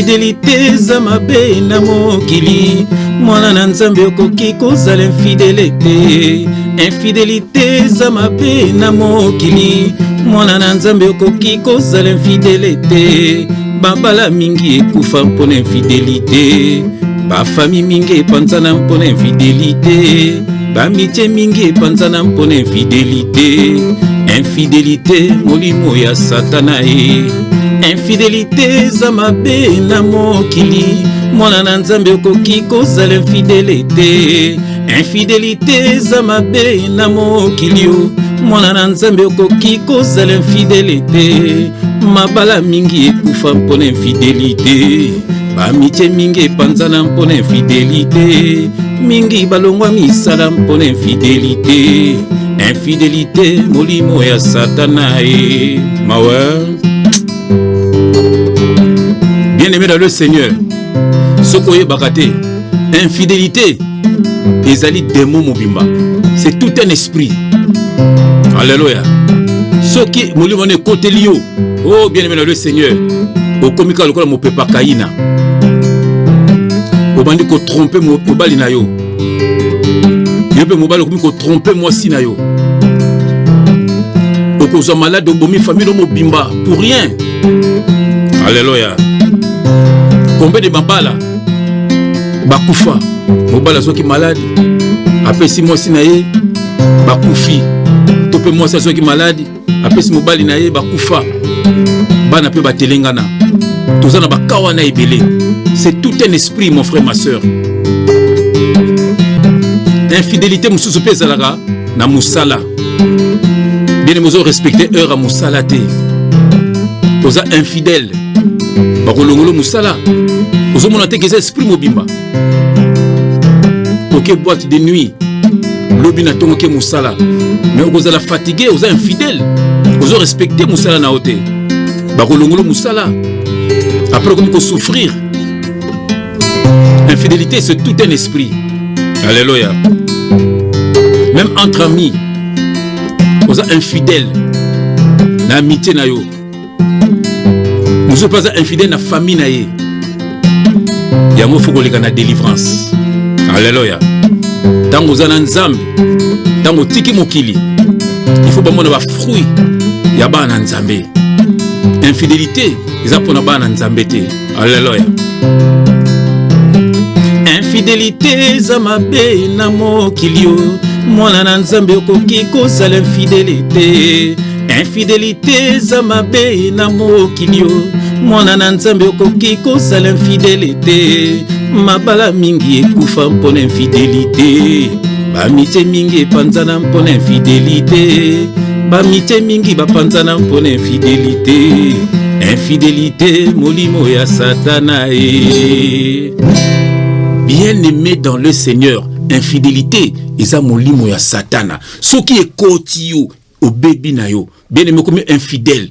Infidelité eza mabe na mokili, mwana na Nzambe okoki kozala infidele te. Infidelité eza mabe na mokili, mwana na Nzambe okoki kozala infidele te. Babala mingi ekufa mpo na infidelité, bafami mingi epanzana mpo na infidelité, bamitie mingi epanzana mpo na infidelité. Infidelité molimo ya satana e. Infidelité eza mabe na mokili, mwana na Nzambe okoki kozala infidele te. Infidelité eza mabe na mokili o, mwana na Nzambe okoki kozala infidele te. Mabala mingi ekufa mpo na infidelité, bamitie mingi epanzana mpo na infidelité, mingi balongwa misala mpo na infidelité. Infidelité molimo ya satana e. Mawa. Bien-aimé dans le Seigneur, soki oyebaka te, infidélité ezali démon mobimba, c'est tout un esprit. Alléluia. Soki molimo wana ekoteli yo, oh bien-aimé dans le Seigneur, okomi kaka lokola mopepa kaina, obandi kotrompe mobali na yo, yo mpe mobali okomi kotrompe mwasi na yo, okozwa malade, obomi famille mobimba pour rien. Alléluia. Combien de mabala bakufa, mobali azwaki malade apesi mwasi na ye, bakufi, to mpe mwasi azwaki malade apesi mobali na ye, bakufa, bana mpe batelengana. Toza na baka wana ebele. C'est tout un esprit, mon frère, ma soeur. Infidélité mosusu mpe ezalaka na mosala. Bien aimé, ozo respecte heure ya mosala te, oza infidèle, bakolongolo mosala. Ozomona te eza esprit mobimba. Oke boîte de nuit lobi na ntongo, oke mosala, mais okozala fatigué, oza infidèle, ozo respecte mosala na yo te, bakolongolo mosala, après okomi kosouffrir. Infidélité, c'est tout un esprit. Alléluia. Même entre amis, oza infidèle na amitié na yo, mosusu mpe aza infidèle na famille na ye. Yango fo koleka na délivrance. Alléluia. Ntango oza na Nzambe, ntango otiki mokili, il faut bamona bafruit ya bana na Nzambe. Infidélité eza mpona bana na Nzambe te. Alléluia. Infidélité eza mabe na mokili o, mwana na Nzambe okoki kozala infidele te. Infidélité eza mabe na mokili o, mwana na Nzambe okoki kozala infidele te. Mabala mingi ekufa mpo na infidélité, bamitie mingi epanzana mpo na infidélité, bamitie mingi bapanzana mpo na infidélité. Infidélité molimo ya satana e. Bien-aimé dans le Seigneur, infidélité eza molimo ya satana. Soki ekoti yo, obebi na yo. Bien-aimé, okomi infidèle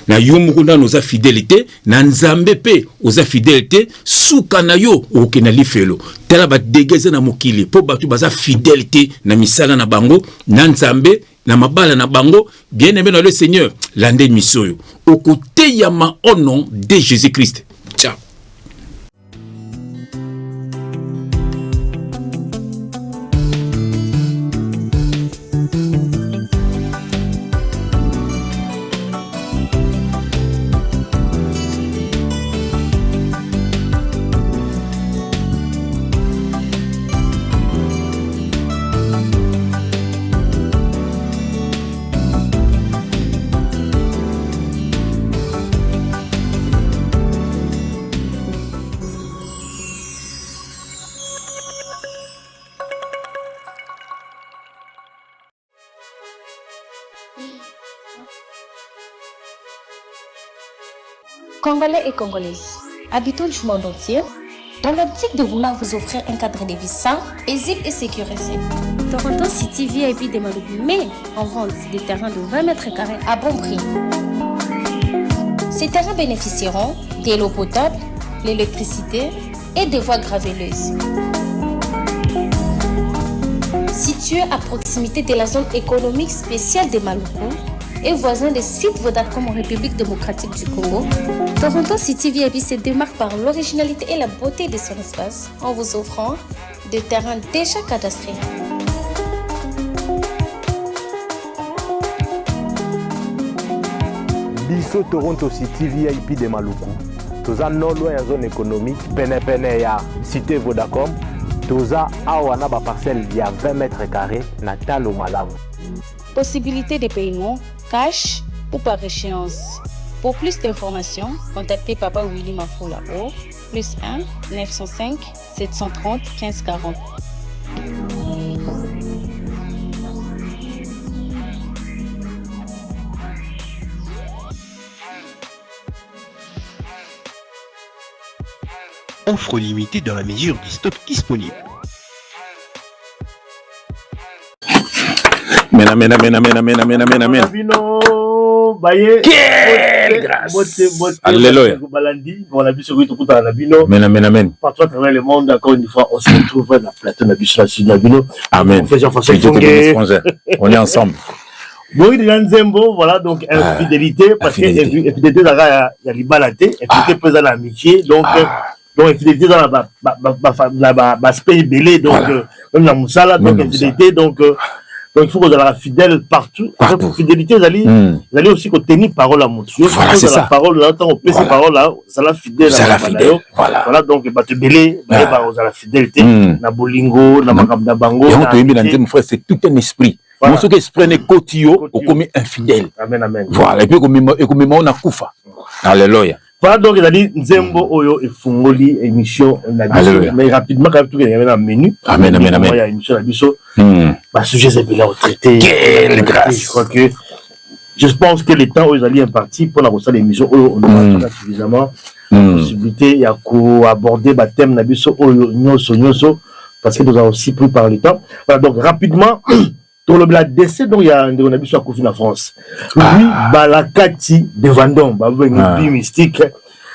na yo moko, nano oza fidèle te na Nzambe, mpe oza fidèle te, suka na yo okokende na lifelo. Tala badégâts eza na mokili mpo bato baza fidèle te na misala na bango, na Nzambe, na mabala na bango. Bien aimé dans le Seigneur, landa émission oyo, okoteyama au nom de Jésus Christ. Ciao. Congolais et Congolaises, habitants du monde entier, dans l'optique de vouloir vous offrir un cadre de vie sain, paisible et sécurisé, Toronto City VIP de Maluku met en vente des terrains de 20 mètres carrés à bon prix. Ces terrains bénéficieront de l'eau potable, l'électricité et des voies graveleuses. Situé à proximité de la zone économique spéciale de Maluku et voisin des sites Vodacom en République démocratique du Congo, Toronto City VIP se démarque par l'originalité et la beauté de son espace en vous offrant des terrains déjà cadastrés. Biso Toronto City VIP de Maluku toza non loin ya zone économique penepene ya cité Vodacom. Toza awa na baparcelle ya 20 mètres carrés na talo malamu. Possibilité de paiement cash ou par échéance. Pour plus d'informations, contactez Papa Willy Mafoula au +1 905 730 15 40. Offre limitée dans la mesure du stock disponible. Mena, mena, mena, mena, mena, mena, mena, mena. Bino baye. Quelle grâce. Mbote, mbote. Alléluia. Balandi, voilà biso ko tokutana na bino. Mena, mena, mena. Partout à travers le monde, encore une fois, on se retrouve na plateau na biso na studio na bino. Amen. Frère Jean-François Que Dieu te Fongue. bénisse, frangin. On est ensemble. Boyi déjà nzembo, voilà, donc infidélité, parce que infidélité. Infidélité ezalaka ya libala te, infidélité mpe eza na amitié, donc donc infidélité eza na ba aspect ebele, donc même na mosala, donc Même na mosala. Infidélité, donc il faut kozalaka fidèle partout. Partout. Fidélité ezali ezali aussi kotenir parole ya motu. Yo Voilà, soki c'est ozala ça. Parole na yo, ntango opesi parole na yo, ozala fidèle na Ozala maloba na fidèle. yo. Voilà. Voilà, donc bato ebele bayebaka kozala fidèle te na bolingo, na makambo na bango, Yango na toyembi na amitié. nzembo, frère, c'est tout un esprit. Voilà. Mo soki esprit na ekoti yo, Ekoti yo. Okomi infidèle. Amen, amen. Voilà, et puis ekomema yo na kufa. Alléluia. Voilà, donc ezali nzembo oyo efungoli émission na biso. Alléluia. Mais rapidement quand même, tokende na menu. Amen, amen, amen. Ya émission na biso, basujet ebele ya kotraiter. Quelle grâce. Je crois que je pense que le temps oyo ezali imparti mpona kosala émission oyo, on aura suffisamment possibilité ya koaborder bathème na biso oyo nyonso nyonso, parce que nous avons aussi pris par le temps. Voilà, donc rapidement tolobela décès donc ya ndeko na biso akufi na France, Louis Balakati de Vendôme, babengi bi mystique.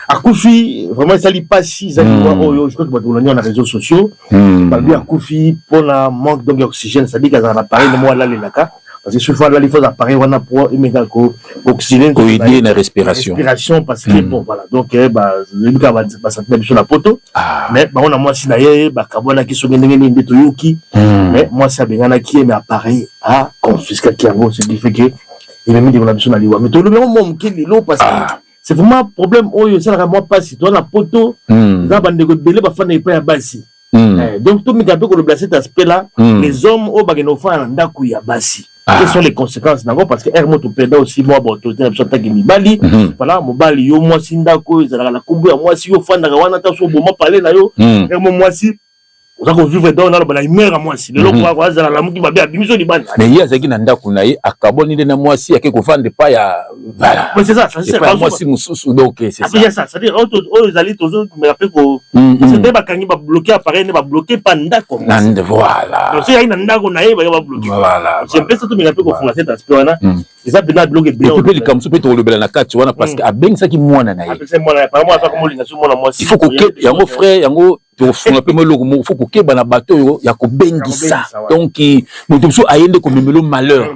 Akufi, vraiment esali pasi, ezali oyo je crois que bato kolandi na réseaux sociaux. Balobi akufi mpona manque donc ya oxygène, c'est-à-dire azala na appareil mo alalelaka, parce que souvent alali, faut appareil wana po emeka ko oxygène. Koaider na respiration. Respiration, parce que bon, voilà, donc bayebi kaka basanti na biso na poto. Mais bango na mwasi na ye bakabwanaki, soki ndenge nini nde toyoki. Mais mwasi abenganaki ye, mais appareil aconfiskaki yango, ce qui fait que ememi ndeko na biso na liwa. Mais tolobi yango mwa moke lelo, parce que c'est vraiment problème oyo esalaka mwa mpasi. Toza na poto, eza bandeko ebele bafanda epai ya basi. Donc tomeka mpe kolobela cet aspect là les hommes oyo bakende kofanda na ndako ya basi, quelles sont les conséquences nango? Parce que ere mo topenda aussi mwa baautorité na biso ataki mibali. Voilà, mobali, yo mwasi, ndako oyo ezalaka na nkombo ya mwasi, yo ofandaka wana, ta so oboma pale na yo. Ere mo mwasi oza kovivre, donc naloba na humeur ya mwasi lelo, kwa azala lamuki mabe, abimiso libanda. Mais ye azalaki na ndako na ye, akabwani nde na mwasi, ake kovanda epai ya, voilà, Mais c'est ça, ça c'est epai ya mwasi mosusu, donc c'est Après, ça. il y a ça, c'est-à-dire oyo ezali tozomeka mpe ko parce que nde bakangi, babloquer appareil, nde babloquer pa ndako ya mwasi. Voilà. Donc soki ayaki na ndako na ye, baya babloquer. C'est mpe so tomeka mpe kofunga cet aspect wana. Eza mpenza biloko ebele. Et puis mpe likambo mosusu mpe tokolobela na kati wana, parce que abengisaki mwana na ye. Apesa mwana, apparemment aza komolinga so mwana mwasi. Il faut koke yango, frère, yango tokofunga mpe mo eloko moko. Faut kokeba na bato oyo ya kobengisa. Kobengisa, ouais. Donc moto mosusu aye nde komemelo malheur.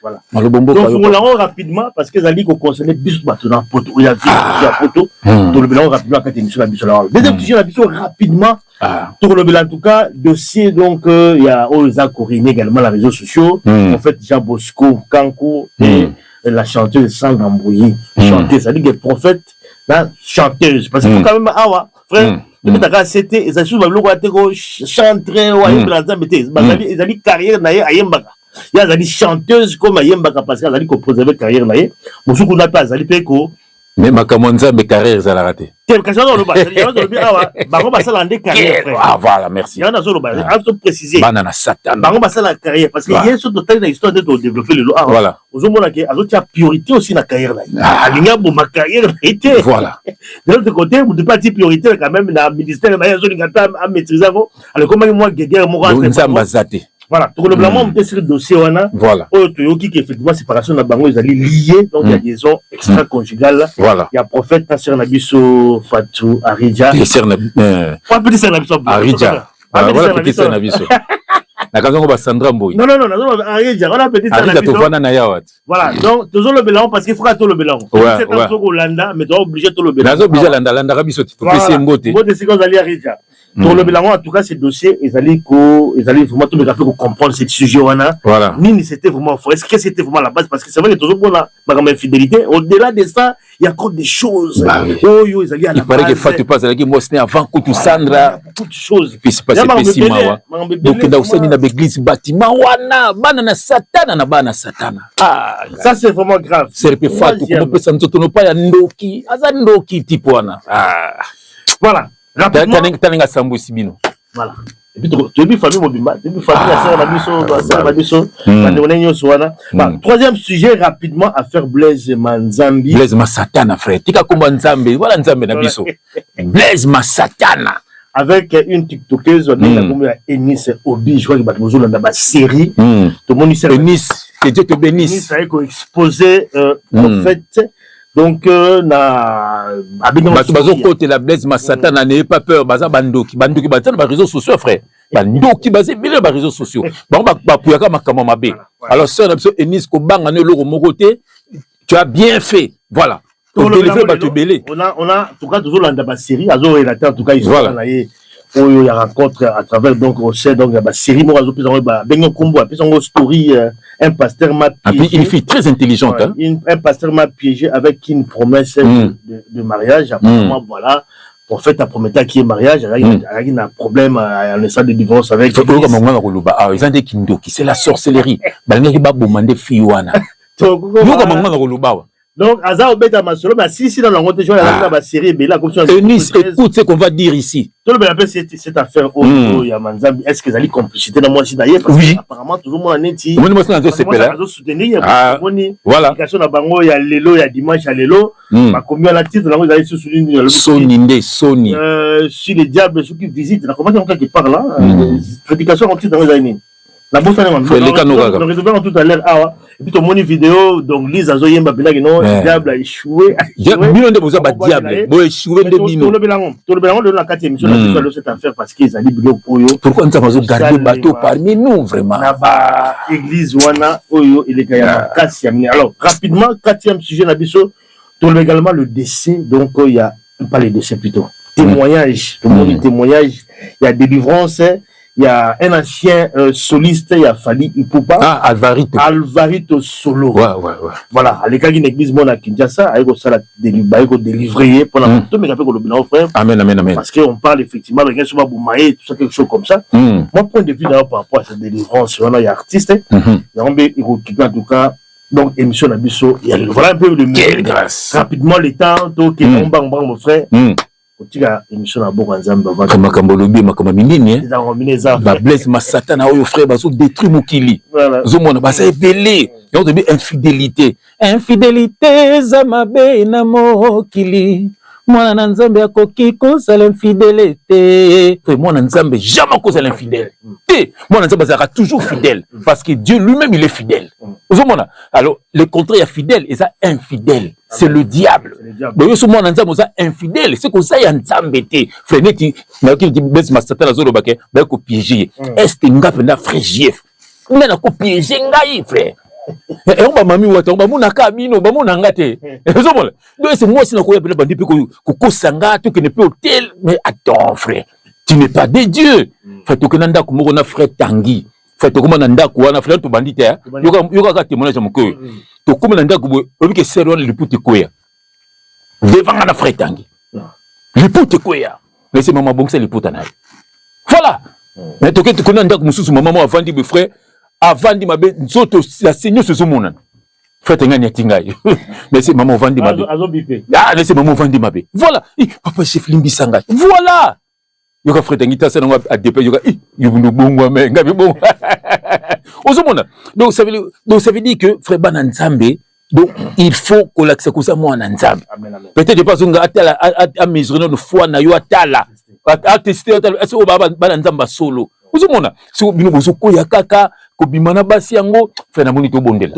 Voilà. Maloba mboka Donc yo. fungola yango rapidement, parce que ezali koconcerner biso bato na poto, oyo ya vie ya poto. Tolobela yango rapidement kati émission na biso. Na deuxième sujet na biso rapidement, tokolobela en tout cas dossier donc ya oyo eza korégner également na réseaux sociaux. En fait, Jean Bosco Kanko et la chanteuse Sandra Mbouyi. Chanteuse, c'est-à-dire que prophète na chanteuse, parce que faut quand même awa, frère, tobetaka sete, ezali susu babiloko ya te ko chantre oyo ayembela Nzambe te. Bazali, ezali carrière na ye, ayembaka. Ye azali chanteuse comme ayembaka, parce que azali kopréserver carrière na ye. Mosusu kuna mpe azali mpe ko Mais makambo ya Nzambe, carrière ezalaka te. Te, kasi wana oloba, yango tolobi awa, bango basalaka nde carrière, frère. Ah voilà, merci. Yango nazoloba, azo préciser. Bana na Satan. Bango basalaka carrière, parce que ye so totali na histoire nde todévelopper lelo awa, ozomona ke azotia priorité aussi na carrière na ye. Alingi aboma carrière na ye te. De l'autre côté, moto mpe atie priorité quand même na ministère na ye, azolinga mpe amaîtrise yango. Alors ekomaki mwa guerre moko Donc, entre Nzambe bango. aza te. Voilà, tokolobela mwa moke sur dossier wana. Oyo toyoki ke effectivement séparation na bango ezali lié donc ya liaison extra conjugale ya prophète na sœur na biso Fatou Arija. Et sœur na Wa petit sœur na biso. Arija. Ah, voilà, petit sœur na biso. Nakanza ngo ba Sandra Mboyi. Non non non, nazoloba Arija, wana petite sœur na biso. Tovanda na yawa. Voilà, donc tozolobela yango parce que faut tolobela yango. Ouais, ouais. Tokolanda, mais toza obligé tolobela. Nazo obligé landa landaka biso topesi ye mbote. Mbote sika ozali Arija. Tolobela yango en tout cas ce dossier ezali ko ezali vraiment tomeka mpe comprendre ce sujet wana. Voilà. Nini c'était vraiment faux? Est-ce que c'était vraiment la base? Parce que c'est vrai que tozomona makambo ya infidélité, au-delà de ça, il y a encore des choses. Bah oui. Oyo ezali à la Il paraît que base. Fatou pas azalaki mwasi ne avant kutu Sandra. Beaucoup de choses. Pesi pasi pesi mawa. Bokenda kosani na baeglise bâtiment wana bana na satana na bana na satana. Ah, ça c'est vraiment grave. Serpe Fatou komopesa nzoto no pa ya ndoki, aza ndoki tipo wana. Ah. Voilà. Rapidement. Taninga sambusi bino. Voilà. Et puis toyebi famille mobimba, toyebi famille ya sœur na biso, ba sœur na biso, bandeko na nyonso wana. Troisième sujet rapidement, affaire Blaise Manzambi. Blaise Masatana frère, tika komba Nzambe, voilà Nzambe na biso. Blaise Masatana. Avec une tiktokeuse babenga kombo ya Eunice Obi, je crois que bato bozolanda ba série. Tomoni Eunice, que Dieu te bénisse. Eunice aye ko exposer prophète. Donc na bato bazokotela Blaise Masatana, n'ayez pas peur, baza bandoki, bandoki baza na ba réseaux sociaux frère. Bandoki baza ebele na ba réseaux sociaux. Bango bapuyaka makambo mabe. Alors sœur na biso Eunice kobanga na eloko moko te, tu as bien fait. Voilà. Todélivre bato ebele. On a en tout cas tozolanda ba série, azo relater en tout cas histoire na ye oyo ya rencontre à travers, donc on sait, donc ba série moko azopesa yango, babengi nkombo, apesa yango story un pasteur m'a piégé. Une fille très intelligente. Ouais, hein? Un pasteur m'a piégé avec une promesse de mariage apparemment. Voilà, prophète a prometté qui est mariage, azalaki na problème en état de divorce avec. Oyoka mango na koloba awa eza nde kindoki, c'est la sorcellerie, balingaki baboma nde fille wana. Yoka mango na koloba awa. Donc aza obeta masolo, mais asilisi nano yango te, azalaki na basérie ebele. Eunice, écoute ce qu'on va dire ici. Tolobela mpe cette affaire oyo ya Manzambi, est ce que ezali complicité na mwasi na ye? Parce que apparemment tozomona neti omoni mwasi na azosepela. Azosoutenir. Omoni publication na bango ya lelo, ya dimanche ya lelo, bakomi wana, titre yango ezali susu nini? Soni nde soni. Si le diable soki visite, nakomaki yango quelque part là, prédication yango, titre yango ezali nini? Nabosani yango tout à l'heure awa. Et puis tomoni vidéo, donc Lise azoyemba mpendaki no diable a échoué. Bino nde boza badiable, boéchoué nde bino. Tolobela yango lelo na kati ya émission na biso lelo, cette affaire, parce que ezali biloko oyo. Pourquoi Nzambe azogarde bato parmi nous vraiment? Na baéglise wana oyo eleka ya makasi ya minene. Alors rapidement, quatrième sujet na biso, toloba également le décès, donc il y a pas le décès, plutôt témoignage. Tomoni témoignage ya délivrance, il y a un ancien soliste, il y a Fally Ipupa. Ah, Alvarito. Alvarito Solo. Ouais. Voilà, à l'école d'une église mon à Kinshasa, avec ça la délivrer pour la tout mais après le frère. Amen, amen, amen. Parce qu'on parle effectivement avec un souvent Boumaé, tout ça, quelque chose comme ça. Mon point de vue d'ailleurs par rapport à cette délivrance, il y a artiste, il y a un en tout cas donc émission na biso, il y a voilà un peu le Quelle grâce. Rapidement le temps, donc on bang mon frère. Kotika émission na boko ya Nzambe. Makambo olobi, makambo minene. Bablaise Masatana oyo frère, bazodétruire mokili. Ozomona baza ebele yango, toyebi infidélité. Infidélité eza mabe na mokili. Mwana na Nzambe akoki kozala infidèle te. Mwana Nzambe jamais akozala infidèle te. Mwana Nzambe azalaka toujours fidèle parce que Dieu lui-même, il est fidèle. Ozomona, alors le contraire ya fidèle eza infidèle, c'est le diable. Donc yo so mwana Nzambe oza infidèle, c'est koza ya Nzambe te frère. Neti nayoki neti Blaise Masatana azoloba ke baye kopiéger ye. Est ce que nga mpenza frère JF nga na kopiéger ngai frère? Yango bamami wata yango bamonaka bino, bamona nga te. Ozomona, donc ese mwasi nakoya mpena bandi mpe kokosa nga tokende mpe hotel. Mais attends frère, tu n'es pas de Dieu frère. Tokende ndako moko na frère Tangi frère, tokóma na ndako wana frère, tobandi te. Yokaka témoignage ya moke oyo. Tokóma na ndako boye, oyebi ke sœur wana liputa ekweya devant nga na frère Tangi, liputa ekweya. Nese mama abongisa liputa na ye, voilà. Mais toke tokona ndako mosusu, mama mo avandi boye frère, avandi mabe, nzoto ya se nyonso ezomonana. Frère Tangi aniati ngai, nese mama ovandi mabe. Ah, nese mama ovandi mabe, voilà. Papa chef, limbisa ngai, voilà. Yoka frère Tangi tasa nango adepe, yoka yobundu bongwame ngai bongo. Ozomona, donc ça veut dire que frère, bana Nzambe, donc il faut kolakisa koza mwana Nzambe. Peut-être pas zonga atala, amesure nano foi na yo, atala, ateste, atala est oyo bana Nzambe basolo. Ozomona soki bino bozokoya kaka kobima na basi yango frère, namoni tobondela.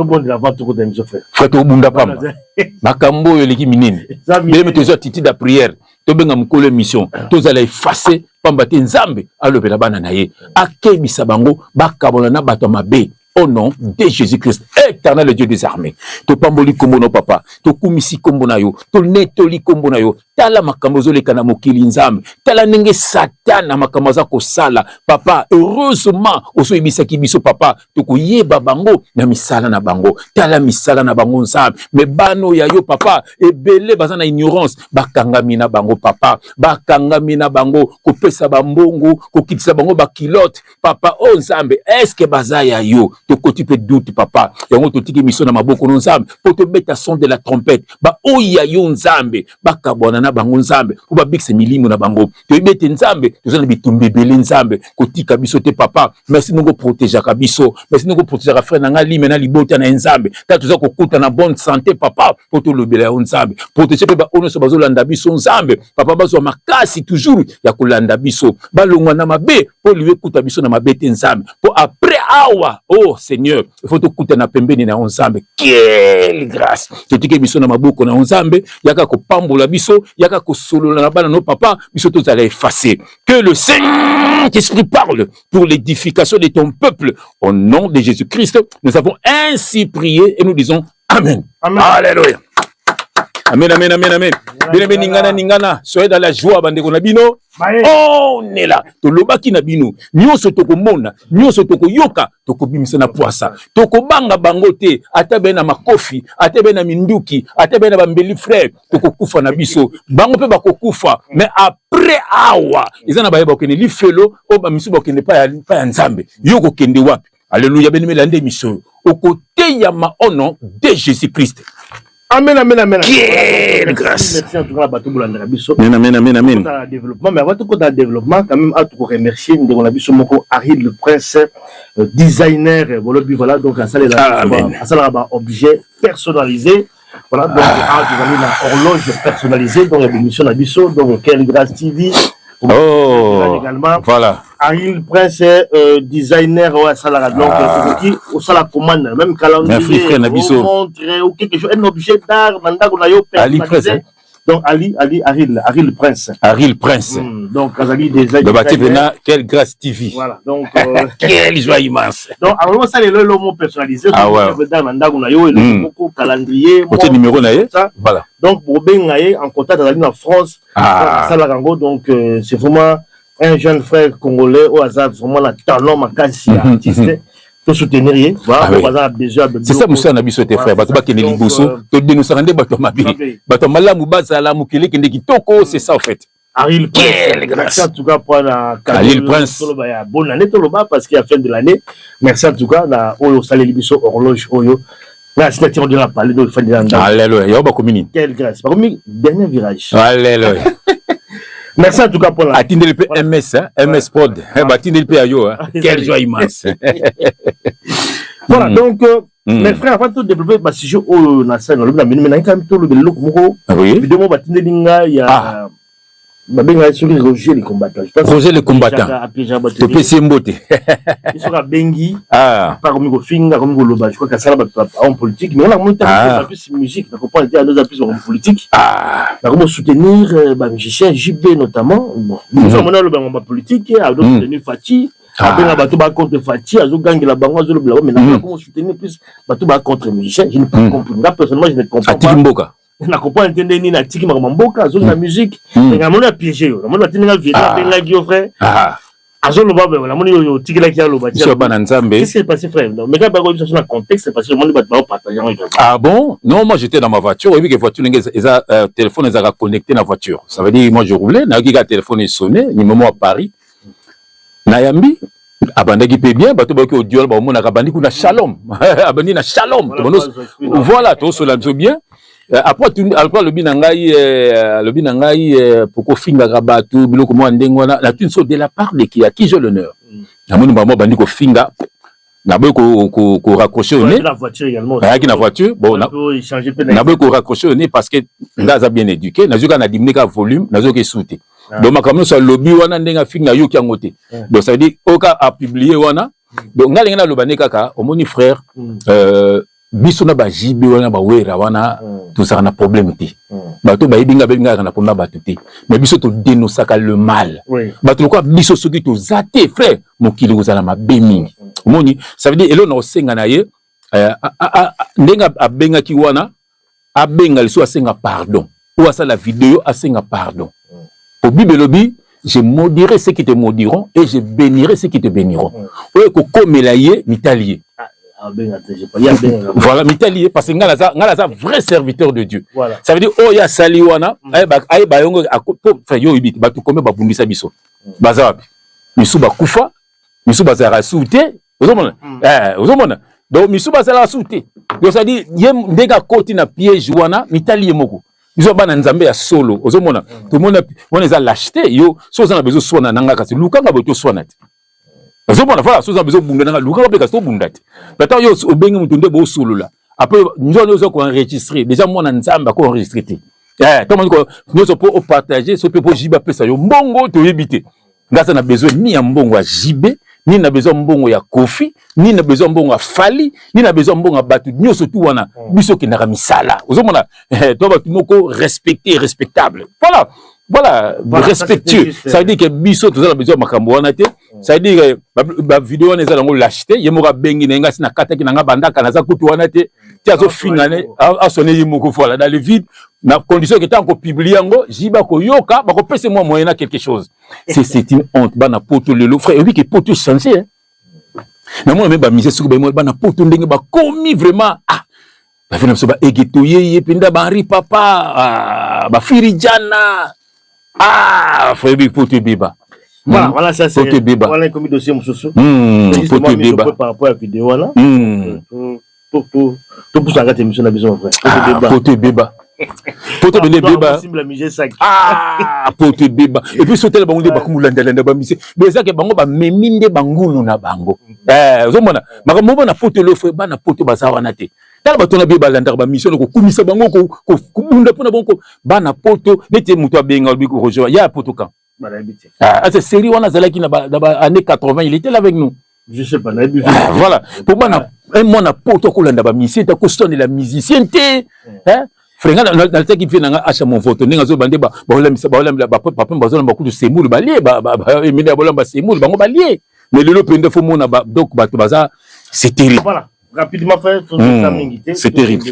Frère, tobunda pamba, makambo oyo eleki minene. Beleme tozwa attitude ya prière, tobenga mokolo émission, tozala efface. Pamba te Nzambe alobela bana na ye, akebisa bango bakabwana na bato ya mabe. Au nom de Jésus-Christ, éternel Dieu des armées, topamboli kombo na papa, tokumisi kombo na yo, tonetoli kombo na yo. Tala makambo ezoleka na mokili, Nzambe. Tala ndenge Satan makambo aza kosala, papa. Heureusement ozoyebisaki biso, papa, tokoyeba bango na misala na bango. Tala misala na bango, Nzambe. Mais bano ya yo, papa, ebele baza na ignorance, bakangami na bango, papa, bakangami na bango, kopesa bambongo, kokitisa bango bakilote, papa. O Nzambe, est-ce baza ya yo? Tokoti mpe doute, papa. Yango totiki miso na maboko no, Nzambe, mpo tobeta son de la trompette. Baoyo ya yo, Nzambe, bakabwana na bango, Nzambe, mpo babikisa milimo na bango. Toyebi ete, Nzambe, toza na bitumba ebele. Nzambe, kotika biso te, papa. Merci ndenge oprotégeaka biso. Merci ndenge oprotégeaka frère na ngai Lime na libota na ye, Nzambe. Tala, toza kokuta na bonne santé, papa, mpo tolobela yo. Nzambe, protège mpe baoyo nyonso bazolanda biso, Nzambe, papa, bazwa makasi toujours ya kolanda biso, balongwa na mabe, mpo liwe ekuta biso na mabe te, Nzambe. Mpo après awa, oh Seigneur, il faut tokutana pembeni na yo, Nzambe. Quelle grâce! Totiki biso na maboko na yo, Nzambe. Yaka kopambola biso, yaka kosolola na bana no, papa. Biso tozala effacé. Que le Saint-Esprit parle pour l'édification de ton peuple. Au nom de Jésus-Christ, nous avons ainsi prié et nous disons amen. Amen. Alléluia. Amen, amen, amen, amen. Bien aimé, ningana, ningana, soyez dans la joie, bandeko na bino. On est là. Tolobaki na bino. Nyonso tokomona, nyonso tokoyoka, tokobimisa na poisa. Tokobanga bango te, ata be na makofi, ata be na minduki, ata be na bambeli, frère, tokokufa na biso. Bango pe bakokufa, mais après awa, eza na bayeba kokende lifelo, oyo bamisu bakokende pa ya Nzambe. Yo kokende wapi? Alléluia, bien aimé, lande émission. Okoteyama au nom de Jésus-Christ. Amen, amen, amen. Quelle grâce. Merci en tout cas, bato bolandaka biso. Amen, amen, amen, amen. Kota développement, mais avant tout kota développement, quand même, à tout remercier, ndeko na biso moko, Harry le Prince, designer, bolobi, voilà, donc, asala ba objet personnalisé. Voilà, donc, ah, tozali na horloge personnalisée, donc, émission na biso, donc, Quelle Grâce TV. Oh, également. Voilà. Harry Prince, designer, ouais, asalaka, donc, okoki osala commande, même calendrier, frère na biso. Montre, ou quelque chose, un objet d'art, na ndako na yo Ali Prince, personnalisé. hein? Donc, Ali, Ali, Harry, Harry le Prince. Harry le Prince. Donc, azali design. Donc, bati pena, Quelle Grâce TV. Voilà, donc, Quelle joie immense. Donc, alors, ça, le mot personnalisé, Ah ouais. d'art na ndako na yo, eloko moko, calendrier, Côté numéro na ye. Ça. Voilà. Donc, bobenga ye en contact, azali na France, asalaka yango. Donc, c'est vraiment un jeune frère congolais oyo aza vraiment na talent makasi ya artiste. To soutenir ye, voilà. Ah oui. Baza na besoin ya C'est ça mosala na biso te, frère. Bato bakende liboso, todenosaka nde bato ya mabe. Bato ya malamu bazala, mokili ekende kitoko, c'est ça en fait. Harry le Prince. Quelle grâce. Merci en tout cas pour la Harry le Prince. Toloba ya bonne année toloba parce qu'il y a fin de l'année. Merci en tout cas na oyo saleli biso horloge oyo. Na signature de la parler donc fin de l'année. Alléluia. Yo bakomi nini? Quelle grâce. Bakomi dernier virage. Alléluia. Merci en tout cas pour la Atindeli mpe MS, hein? MS Prod. Eh, batindeli mpe ya yo, hein? Quelle joie immense. Voilà, donc mes frères, avant de développer ba sujet oyo na scène, lobi na minu, mais quand même tout le eloko moko vidéo moko batindeli ngai ya babenga soki Roger le combattant. Je pense Roger le combattant. Apiégeaka bato. Topesi ye mbote. Soki abengi, ah pa akomi kofinga, akomi koloba. Je crois qu'asala bato homme politique, mais wana namoni plus musique na comprendre te, aza plus homme politique. Nakomi soutenir bamusicien JB notamment. Bon, biso amoni aloba yango bapolitique, azo soutenir Fatshi, abenga bato bacontre Fatshi, azogangela bango, azolobela bango, mais nakomi soutenir plus bato bacontre musicien. Je n'ai pas compris. Nga personnellement, je ne comprends Atiki pas. mboka. Na comprendre te ndenge nini atiki makambo ya mboka, azongi na musique. Mais namoni apiége yo, namoni batindinga video, abengaki yo, frère, azoloba boye. Namoni oyo otikelaki aloba. Biso ya bana Nzambe. Qu'est-ce qui s'est passé, frère? Non, mais quand bakoyebisa biso na contexte, parce que namoni bato baopartage yango également. Ah bon? Non, moi j'étais dans ma voiture. Oui, que voiture, eza, téléphone ezalaka connecté na voiture. Ça veut dire, moi je roulais, nayoki kaka téléphone esonné, numéro à Paris. Nayambi, abandaki mpe bien, bato bayoki audio, baomonaka abandi kuna shalom. Abandi na shalom. Voilà, tosola biso bien. Après alobi na ngai poko ofingaka bato biloko mwa ndenge wana. Natuni so de la part de qui, à qui j'ai l'honneur? Namoni bango bandi kofinga, naboyi koraccrocher au nez. La voiture également. Ayaki na voiture. Bon, échanger pe na naboyi koraccrocher au nez parce que nga aza bien éduqué. Nazwi kaka na diminuer kaka volume, nazoki esu te. Donc makambo nyonso alobi wana, ndenge afinga, ayoki yango te. Donc ça veut dire oyo apublie wana. Donc nga ndenge naloba nde kaka omoni, frère, biso na baJB wana, bawera wana. Tozalaka na problème te. Bato bayebi nga, bayebi nga na problème ya bato te, mais biso todénonçaka le mal. Bato lokola biso, soki toza te, frère, mokili kozala mabe mingi. Omoni, ça veut dire eloko na kosenga na ye, ndenge abengaki wana, abenga lisusu, asenga pardon, oyo asala video, asenga pardon. Po Bible elobi: "Je maudirai ceux qui te maudiront et je bénirai ceux qui te béniront." Oyo ekokomela ye, mitali ye. Voilà, mitali ye, parce que nga naza vrai serviteur de Dieu. Ça veut dire oyo asali wana, ayeba yango. Po yo oyebi te bato combien babundisa biso, baza wapi? Misu bakufa, misu bazalaka su te. Ozomona, ozomona. Donc misu bazalaka su te. Donc c'est à dire ye ndenge akoti na piège wana, mitali ye moko. Biso bana Nzambe ya solo, ozomona, tomona wana eza lâcheté. Yo so oza na besoin oswana na nga, kasi lukanga boye, toswana te. Ozomona, voilà. So oza na besoin obunda nanga, lukanga mpe, kasi tobunda te. Ata yo obengi moto nde bosolola, après nzona oza koenregistrer déjà. Mwana Nzambe akoenregistrer te ntango nyonso mpo opartager, so mpe mpo JB apesa yo mbongo, toyebi te. Nga aza na besoin ni ya mbongo ya JB, ni na besoin mbongo ya Kofi, ni na besoin mbongo ya Fally, ni na besoin mbongo ya bato nyonso tu wana. Biso okendaka misala, ozomona, to bato moko respecté, respectable, voilà, respectueux. Ça veut dire que biso toza na besoin ya makambo wana te. Ça veut dire que bavideo wana eza nango lâcheté. Ye moko abengi na ye, nga si nakataki na nga bandaka, naza kutu wana te te. Azofinga ne, asone ye moko, voilà, dans le vide, na condition ke ntango kopublier yango, JB akoyoka, bakopesa mwa moyen na quelque chose. C'est une honte. Bana Poto lelo, frère, oyebi ke Poto change, hein? Namona me bamise, soki bayemona bana Poto ndenge bakomi vraiment, ah, bafe na biso baegeto yeye mpenza, bahenri papa, ah, bafirijana, ah, frère, oyebi Poto ebeba. Voilà, ça c'est. Poto ebeba. Voilà, comme dossier mosusu. Poto ebeba. Par rapport à la vidéo là. Tout pour ça, émission na biso, frère. Ah, poto ebeba. Poto bende ebeba. Ah, poto ebeba. Et puis sotela bango nde bakomolandalanda bamise, bo ezake bango bamemi nde bangulu na bango. Ozomona makambo bana Poto elofo, bana Poto baza wana te. Tala bato na bie balandaka bamission na kokumisa bango, kobunda mpona bango. Bana Poto neti moto abenga, olobi Roger ya Poto kan. Ah, série wana azalaki na ba année 80, il était là avec nous. Je sais pas. Ah, voilà, po bana, mwana Poto akolanda bamusicien te, akosonela musicien te. Frère, nga nalataki mpe nanga acha mon voto ndenge azoba nde baolambisa, baolambela bapapa, bazolamba kutu semulu balie, emene ya bolamba semulu, bango balie. Mais lelo mpenza fo mona, donc bato baza, c'est terrible. Voilà, rapidement, frère. C'est terrible.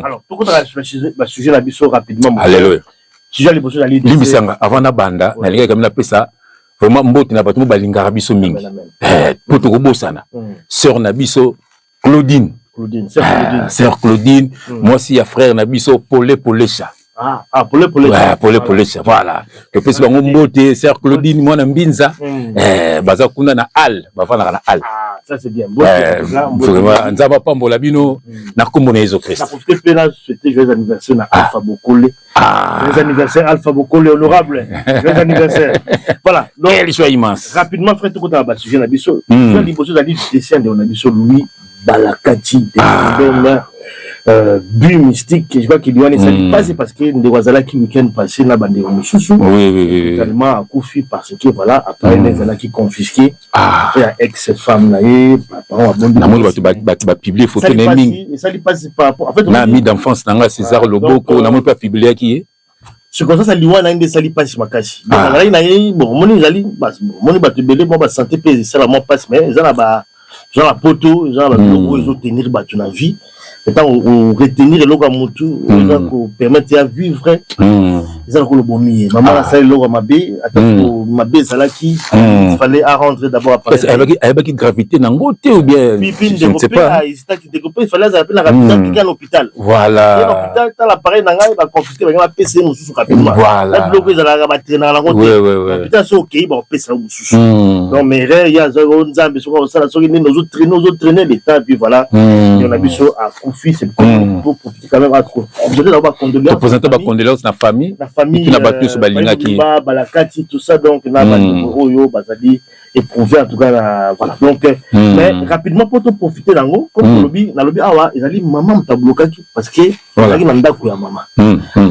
Alors tokotaka basujet na biso rapidement. Alléluia. Sujet ya liboso ezali Limbisanga, avant na banda, nalingaki kami napesa vraiment mbote na bato mo balingaka biso mingi, mpo tokobosana sœur na biso Claudine. Claudine, sœur Claudine. Sœur Claudine, mwasi ya frère na biso Pole Polesha. Ah, Pole Polesha. Ouais, Pole Polesha, voilà. Topesi bango mbote, sœur Claudine, mwana Mbinza. Baza kuna na Al, bavandaka na Al. Ah, ça c'est bien. Vraiment, Nzambe apambola bino na kombo na Yesu Christ. Na profiter mpe na souhaiter joyeux anniversaire na Alpha Bokole. Ah. Joyeux anniversaire Alpha Bokole, honorable. Joyeux anniversaire. Voilà. Donc, quel choix immense. Rapidement, frère, tokota na basujet na biso. Sujet liboso ezali décès ndeko na biso Louis Balakati. Donc, but mystique, je crois qu'il wana esali mpasi parce que ndeko azalaki week-end passé na bandeko mosusu. oui, oui, oui. Totalement akufi parce que voilà, appareil ezalaki confisqué ya ex femme na ye, parent abondi. Namoni bato bapublier photo na ye mingi. Esali mpasi par rapport en fait na ami d'enfance na nga César Loboko, namoni mpe apubliaki ye. Circonstance ya liwa na ye nde esali mpasi makasi. Donc azalaki na ye, bon, omoni, ezali, omoni bato ebele mwa basanté mpe esala mwa mpasi, mais eza na ba, eza na Poto, eza na babiloko oyo ezotenir bato na vie. Ntango oretenir eloko ya motu, eza kopermettre ya vivre, eza lokola obomi ye. Mama asali eloko ya mabe, ata mabe ezalaki, fallait arrendre d'abord. Ayebaki gravité nango te ou bien? Je ne sais pas. Hésitaki ndeko mpe, fallait azala mpe na rapidement kika na hôpital. Hôpital, tala appareil na ngai baconfisquer, bangai bapesa ye mosusu rapidement. Na biloko ezalaka, batraînaka nango te. Hôpital so okei, bakopesa yo mosusu. Donc mais erreur ye azwaki o Nzambe, soki osala soki nini, ozotraîner, ozotraîner le temps, puis voilà, yo na biso akufi. C'est pour profiter quand même présenter d'abord bacondoléance. Présenter bacondoléance na famille. Na famille. Na bato nyonso balingaki. Balakati, tout ça, donc na bandeko oyo bazali éprouvé en tout cas na, voilà. Donc mais rapidement, po toprofiter nango, comme tolobi, nalobi awa ezali mama moto ablokaki parce que ezalaki na ndako ya mama.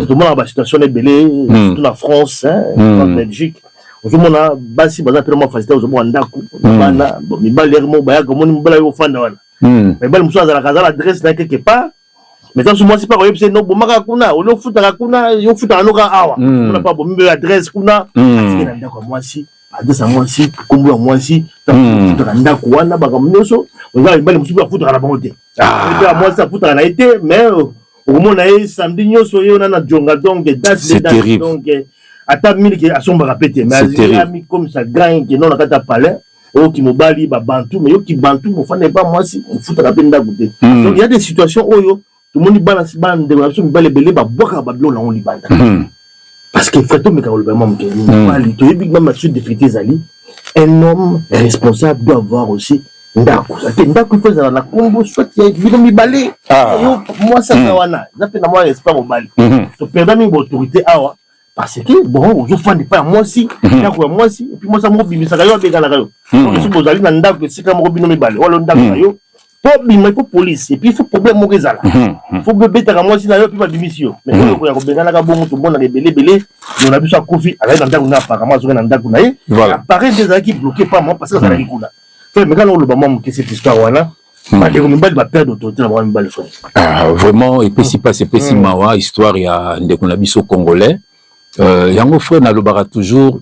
Tomonaka basituation ebele, surtout na France, en Belgique, ozomona basi baza mpe na mwa facilité, ozomona ndako bana mibali ere moko bayaka, omoni mobali ayo ofanda wana, mibali mosusu azalaka, aza na adresse na ye quelque part. Mais ntango mwasi mpe akoyebisa no bomaka kuna, olofutaka kuna, yofutaka noka awa kuna, mpe abomi mpe adresse kuna, atiki na ndako ya mwasi adresse ya mwasi, nkombo ya mwasi, afutaka ndako wana, makambo nyonso. Oza mibali mosusu mpe afutaka na bango te, mpe ya mwasi afutaka na ye te, mais okomona ye samedi nyonso ye wana na jonga, donc C'est terrible. Donc ata miliki asombaka pe te, mais amikomisa grand ke non, na kati ya palais oyoki mobali babantu, mais yoki bantu mofanda epa mwasi, mofutaka mpe ndako te. Donc il y a des situations oyo tomoni bana, bandeko na biso mibali ebele babwakaka babiloko nango libanda, parce que frère, tomeka koloba mwa moke, mobali toyebi même sur difficulté ezali, un homme responsable doit avoir aussi ndako te. Ndako ifo ezala na nkombo soit ya bino mibale, yo mwasi aza wana, eza mpe na mwa respect mobali. Toperda mingi baautorité awa, parce que bon, ozofanda epai ya mwasi, ndako ya mwasi, et puis mwasi moko obimisaka yo, abenganaka yo. Soki bozali na ndako esika moko bino mibale, wala ndako na yo, po bima il faut police, et puis il faut problème moko ezala, faut bebetaka mwasi na yo mpe babimisi yo. Mais oyo koya kobenganaka bongo, tomonaka ebele ebele. No na biso akufi, azali na ndako na, apparemment azoki na ndako na ye, appareil nde ezalaki bloqué pa moi, parce que azalaki kuna. Frère, mais kana oloba mwa moke cette histoire wana, bandeko mibali baperdre autorité na bango mibali, frère. Ah, vraiment epesi mpasi, epesi mawa, histoire ya ndeko na biso congolais. Yango frère, nalobaka toujours,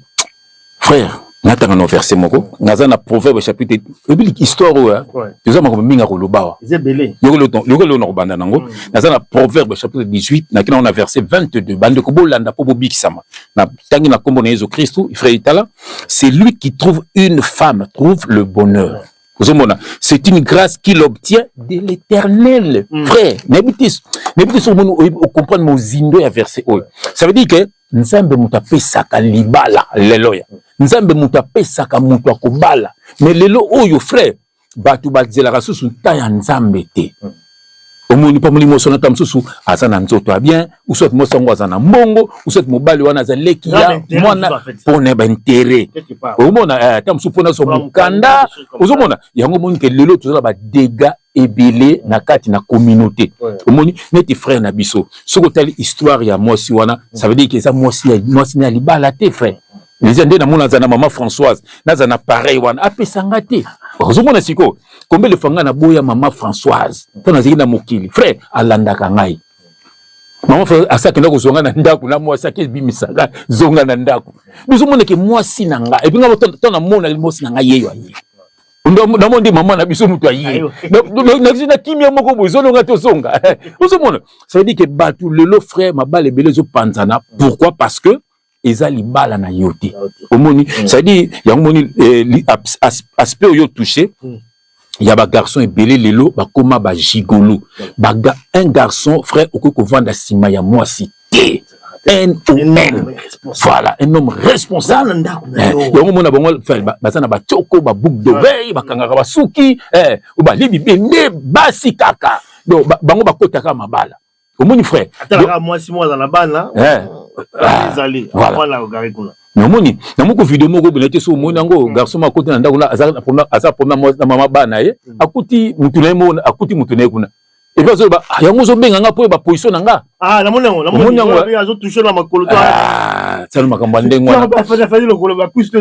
frère, natanga na verset moko, naza na Proverbe chapitre, oyebi histoire oyo toza makambo mingi ya koloba awa, yoka lelo na kobanda nango. Naza na Proverbe chapitre 18, naki nango na verset 22. Bandeko, bolanda mpo bobikisama. Natangi na nkombo na Yesu Kristu. Frère Itala, c'est lui qui trouve une femme trouve le bonheur. Ozomona, c'est une grâce qu'il obtient de l'Éternel. Frère, nayebi te, nayebi te soki omoni ocomprendre mozindo ya verset oyo. Ça veut dire que Nzambe moto apesaka libala lelo, ya Nzambe moto apesaka moto akobala. Mais lelo oyo, frère, bato bazelaka susu nta ya Nzambe te. Omoni, mpo molimo moso nata mosusu aza na nzoto ya bien, ou soit mwasi yango aza na mbongo, ou soit mobali wana aza leki ya mwana, mpona baintérêt. Omona, ata mosusu mpona zwa mokanda. Ozomona yango, omoni ke lelo toza na badégâts ebele na kati na communauté. Omoni neti frère na biso, soki otali histoire ya mwasi wana, ça veut dire ke eza mwasi na ya libala te, frère. Eza nde namona aza na mama Françoise, naza na pareil wana apesanga te. Ozomona sikoyo combien de fois ngai naboya mama Françoise mpo nazalaki na mokili. Frère, alandaka ngai mama asi akenda kozwa ngai na ndako na mwasi ake ebimisaka zonga na ndako. Bizomonake mwasi na ngai, et puis ngai to namona mwasi na ngai yeyo aye, namoni nde mama na biso moto aye na kimia moko boye, ezolonga tozonga. Ozomona, ça veut dire ke bato lelo, frère, mabala ebele ezopanzana. Pourquoi? Parce que eza libala na yo te. Omoni, c'est-à-dire yango moni aspect oyo touché ya bagarçon ebele lelo bakóma bagigolo. Un garçon, frère, okoki kovanda nsima ya mwasi te. N O N, voilà, un homme responsable. Yango mona bango baza na batioko, baboucle d'oreille, bakangaka basuki, bali bibende basi kaka. Donc bango bakotaka mabala. Omoni, frère? Mwasi mo aza na bana, ezali. Mais omoni na moko video moko boye te, so omoni yango, garçon moko akoti na ndako, aza problème na mama bana ye, akuti mutu na ye moko, akuti mutu na ye kuna, et puis azoyeba yango, ozobenga nga mpo oyeba position na nga. Namoni yango, azotouche na makolo. Tiano makambo ya ndenge wana.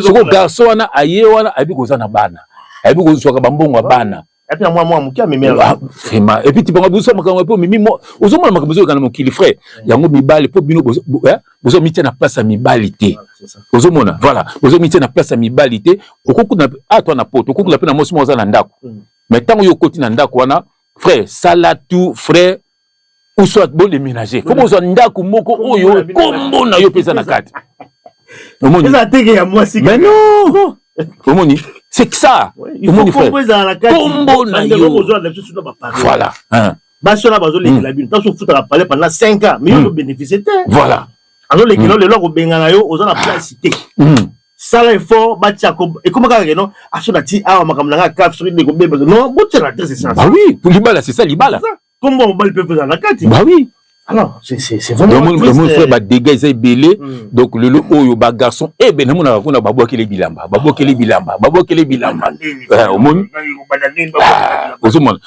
Soko garçon wana aye wana, ayebi koza na bana, ayebi kozwaka bambongo ya bana. Vraiment, et puis tibango biso makambo mpo mimi, ozomona makambo ezoyoka na mokili, frère. Yango mibali, mpo bino bozomitia na place ya mibali te. Ozomona, voilà, bozomitia na place ya mibali te. Okokuna atwa na poto, okokuna mpe na mwasi moko aza na ndako, mais ntango yo okoti na ndako wana, frère, sala tout, frère, ou soit bodéménager, faut bozwa ndako moko oyo kombo na yo mpe eza na kati. Omoni, mais non, omoni, c'est ça. Omoni, frère, kombo na yo, voilà. Basi wana bazolekela bino, ntanso ofutaka palais pendant 5 ans, mais yo ozobénéficie te. Azolekela lelo, akobengana yo, oza na place te. Sala effort, batia ekoma kaka keno aso na ti awa makambo na nga kaf soki ndeko beba non, botia na adresse. Bah oui, libala, c'est ça, libala. Kombo mobali mpe ezala na kati. Bah oui. Alors c'est vraiment triste, frère, badégâts eza ebele. Donc lelo oyo bagarçon ebe namonaka kuna babwakeli bilamba, babwakeli bilamba, babwakeli bilamba. Omoni, ozomona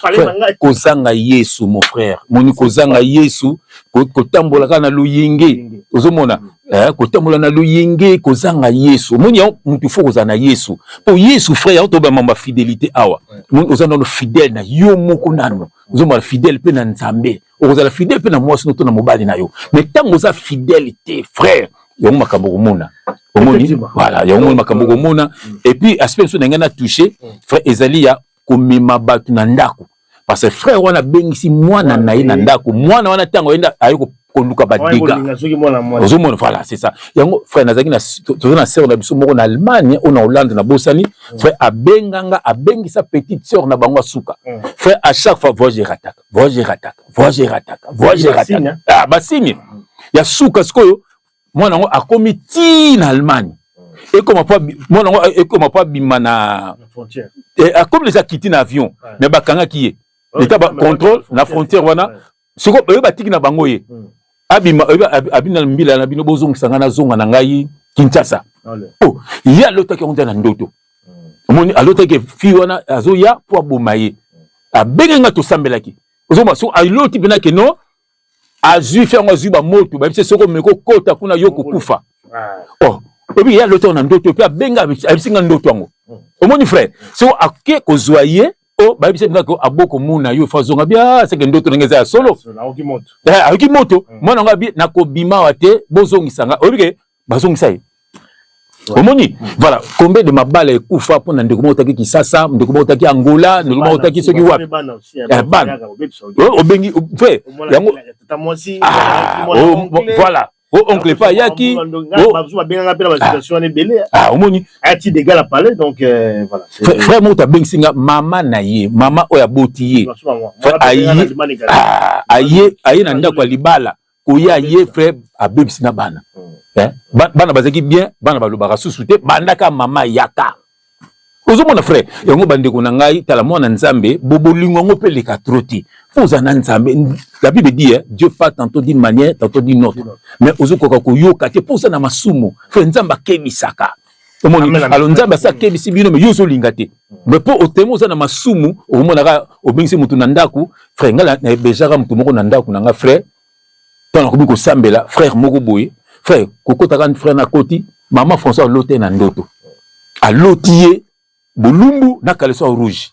kozanga Yesu, mon frère, moni kozanga Yesu, kotambola kaka na loyenge. Ozomona. Kotambola na loyenge, kozanga Yesu. Omoni yango, mutu faut kozala na Yesu, mpo Yesu, frère, yango toba mambo ya fidélité awa. Omoni, oza nano fidèle na yo moko, nano ozomona fidèle mpe na Nzambe, okozala fidèle mpe na mwasi no to na mobali na yo. Mais ntango oza fidèle te, frère, yango makambo okomona. Omoni, voilà, yango moni makambo okomona. Et puis aspect mosusu na ngai na touché, frère, ezali ya komema bato na ndako, parce que frère wana abengisi mwana na ye na ndako. Mwana wana, ntango ayenda, aye koluka badégâts. Ozomona, voilà, c'est ça. Yango, frère, nazalaki na, toza na sœur na biso moko na Allemagne oyo na Hollande, na bosani. Frère, abenganga, abengisa petite sœur na bango asuka. Frère, à chaque fois voyage erataka, voyage erataka, voyage erataka, voyage erataka. Ah, basigne ya suka sikoyo, mwana yango akomi ti na Allemagne, ekoma po mwana yango ekoma po abima na, akomi déjà kiti na avion, mais bakangaki ye leta contrôle na frontière wana. Siko oyo batiki na bango, ye abima, abina na mbila na bino, bozongisa ngai, nazonga na ngai Kinshasa. Oh, ye alotaki yango nza na ndoto. Omoni, alotaki fille wana azoya mpo aboma ye. Abenge ngai, tosambelaki. Ozomona, so aloti mpena ke non, azwi fi yango, azwi bamoto, bayebisi soki omeki okota kuna, yo kokufa. Oh, oyebi, ye aloti yango na ndoto mpe abenga, ayebisi nga ndoto yango. Omoni, frère, so ake kozwa ye o bayebisi ngaki abokomona yo, fa azonga bia seke ndoto ndenge eza ya solo. Ayoki moto. Mwana yango abi nakobima awa te, bozongisa nga. Oyebi ke bazongisa ye. Omoni, voilà combien de mabala ekufa mpo na ndeko moko otaki Kisasa, ndeko moko otaki Angola, ndeko moko otaki soki wapi. Bana obengi, frère, yango, voilà, o oncle mpe ayaki. Omoni, frère moko tabengisi nga, mama na ye, mama oyo aboti ye, aye, aye na ndako ya libala koya ye, frère, abebisi na bana. Bana bazalaki bien, bana balobaka susu te bandaka mama yaka. Ozomona, frère, yango bandeko na ngai, tala, mwana Nzambe, bolingo yango mpe eleka trop te. Faut oza na Nzambe. La Bible dit, hein, Dieu parle tantôt d'une manière, tantôt d'une autre, mais ozokoka koyoka te mpo oza na masumu. Frère, Nzambe akebisaka. Omoni, alors Nzambe asi akebisi bino, mais yo ozolinga te, mais mpo otema oza na masumu. Okomonaka obengisi motu na ndako. Frère, ngai naebejaka motu moko na ndako na nga, frère, ntango nakomi kosambela, frère moko boye, frère, kokotaka, frère, nakoti, mama François aloti na ndoto, aloti ye bolumbu na caleçon rouge.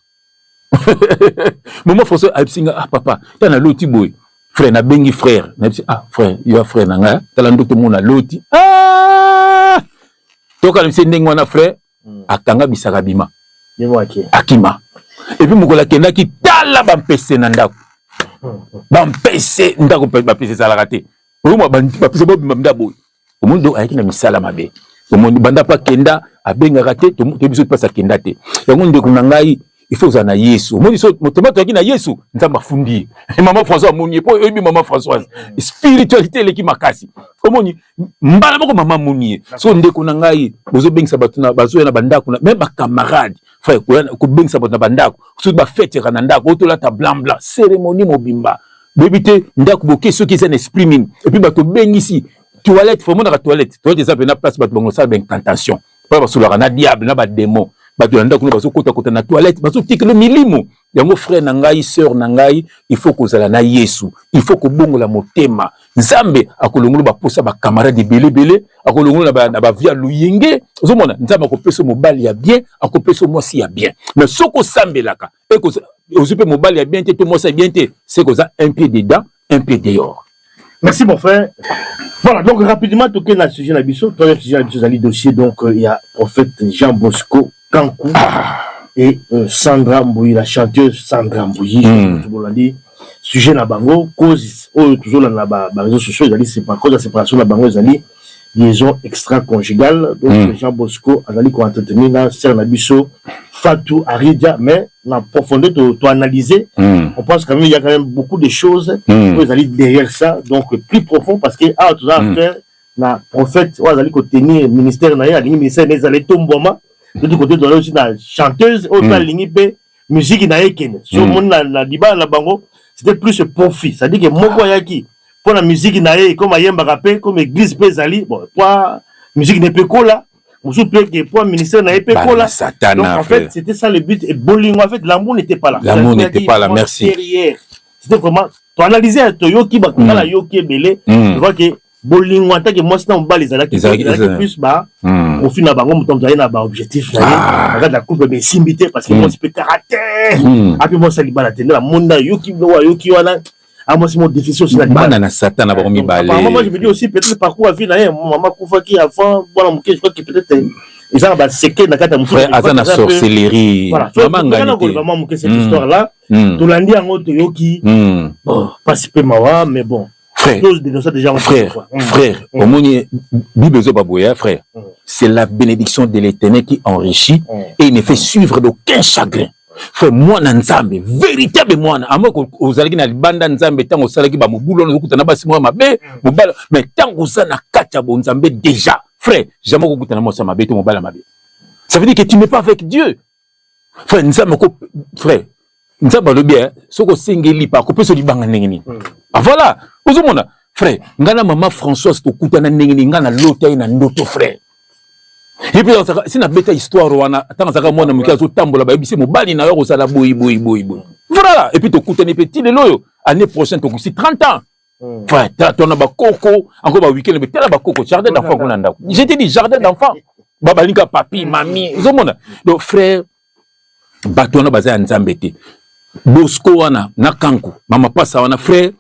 Mama François ayebisi nga: "Ah papa, tala, naloti boye." Frère, nabengi frère, nayebisi: "Ah frère, yo frère na ngai, tala ndoto moko naloti." Ah, tokala bisi ndenge wana, frère, akanga bisaka, bima, akima. Et puis mokolo akendaki, tala bampese na ndako, bampese ndako, bapese ezalaka te. Oyomwa bapese bobima nda boye. Omoni, donc ayaki na misala mabe. Omoni, banda mpo akenda, abengaka te, toyebi biso mpasi akenda te. Yango, ndeko na ngai, il faut ozala na Yesu. Omoni, so motema toyaki na Yesu, Nzambe afundi ye. Mama François amoni ye, mpo oyebi mama Françoise, spiritualité eleki makasi. Omoni, mbala moko mama amoni ye. So ndeko na ngai, bozobengisa bato, bazoya na bandako, même bacamarade, frère, kobengisa bato na bandako, soki bafeteka na ndako, otolata blanc blanc, cérémonie mobimba, boyebi te ndako boke soki eza na esprit nini. Et puis bato obengisi, toilette, faut omonaka toilette, toilette eza mpena place bato bangosala baincantation, mpona basolaka na diable na badémon. Bato ya ndako bazokotakota na toilette, bazotikela milimo yango. Frère na ngai, sœur na ngai, il faut kozala na Yesu, il faut kobongola motema. Nzambe akolongola baposa bacamarade ebelebele, akolongola na bavie ya luyenge. Ozomona, Nzambe akopesa mobali ya bien, akopesa mwasi ya bien. Mais soki osambelaka, ozwi mpe mobali ya bien te to mwasi ya bien te, c'est koza un pied dedans, un pied dehors. Merci mon frère. Voilà, donc rapidement, toquer le sujet na biso. Troisième sujet na biso, dossier, donc il y a prophète Jean Bosco Kankou et Sandra Mbouyi, la chanteuse Sandra Mbouyi. Tout le monde dit sujet na bango, cause oh, toujours dans la réseaux sociaux, ils c'est par cause de la séparation na bango, ils liaison extra-conjugale. Donc Jean Bosco azali ko entretenir na sœur na biso Fatou Aridia, mais na profondeur to analyser, on pense quand même il y a quand même beaucoup de choses oyo derrière ça, donc plus profond, parce que ah, tout ça affaire na prophète oyo azali kotenir ministère na ye, alingi ministère na ezali etombwama. De l'autre côté, tozali aussi na chanteuse oyo mpe alingi mpe musique na ye ekende. So omoni na libala na bango, c'était plus profit, c'est-à-dire que moko ayaki mpo na musique na ye, comme ayembaka mpe, comme église mpe ezali bon, po musique ne mpe kola mosusu mpe ke po ministère na ye mpe kola. Donc en fait, c'était ça le but. Et bolingo, en fait, l'amour n'était pas là. L'amour n'était pas là, merci. Derrière, c'était vraiment toanalyser, toyoki bakongala, yoki ebele, je vois que Bolingo en tant que mwasi na mobali ezalaki ezalaki plus ba profit na bango. Moto azali na ba objectif na ye na kati ya couple, mais esimbi te parce que mwasi mpe caractère ape mwasi ya libala te. Nde namoni nayoki biloko ayoki wana, mwasi mo difficile aussi na libala. Bana na Satan na bango mibale. Apparemment, moi je me dis aussi, peut-être parcours ya vie na ye, mama akufaki avant bwana moke, je crois que peut-être eza na baseke na kati ya mosusu. Aza na sorcellerie. Mama ngani te mama moke. Cette histoire là, tolandi yango, toyoki, bon, pasi mpe mawa, mais bon. Frère, frère, frère, omoni Bible ezoba boye, frère: c'est la bénédiction de l'Éternel qui enrichit et il ne fait suivre d'aucun chagrin. Frère, mwana Nzambe, véritable mwana amoko, ozalaki na libanda Nzambe ntango osalaki bamobulu wana, ozokutana basi moko mabe, mobala. Mais ntango oza na kati ya bonzambe déjà, frère, jamais okokutana mwasi ya mabe to mobala mabe. Ça veut dire que tu n'es pas avec Dieu, frère. Nzambe ko, frère, Nzambe alobi soki osengeli pa akopesa libanga ndenge nini? Ah, voilà, ozomona, frère, ngai na mama Françoise tokutana ndenge nini? Ngai nalota ye na ndoto, frère. Ye mpe si nabeta histoire wana, ntango azalaka mwana moke, azotambola, bayebisi mobali na yo kozala boyi boyi boyi boyi. Voilà, et puis tokutani mpe ti lelo oyo. Année prochaine tokokisi 30 ans, frère. Tala, tona bakoko encore ba weekend, tala bakoko, jardin d'enfant kuna ndako. Je te dis, jardin d'enfant, babalinga papi, mami, ozomona. Donc frère, bato wana baza ya Nzambe te. Bosco wana na Kanku, mama pasa wana, frère,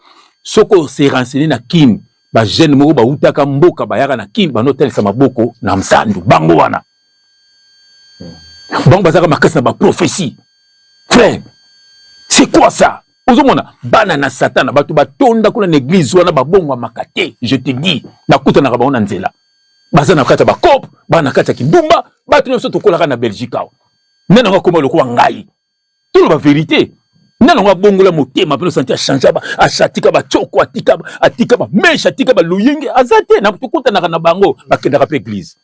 soki ose renseigner na Kini, bajeune moko bautaka mboka, bayaka na Kini, banotalisa maboko na nzandu. Bango wana, bango bazalaka makasi na baprophétie. Frère, c'est quoi ça? Ozomona bana na Satana, bato batonda kuna na église wana, babongwamaka te. Je te dis, nakutanaka bango na nzela, baza na kati ya bacope, bana na kati ya kindumba. Bato nyonso tokolaka na Belgique awa, nde nango akoma lokola ngai. Toloba vérité, nde nango abongola motema mpe nosanti achange, atika batioko, atika bameshe, atika baloyenge, aza te. Tokutanaka na bango, bakendaka mpe église.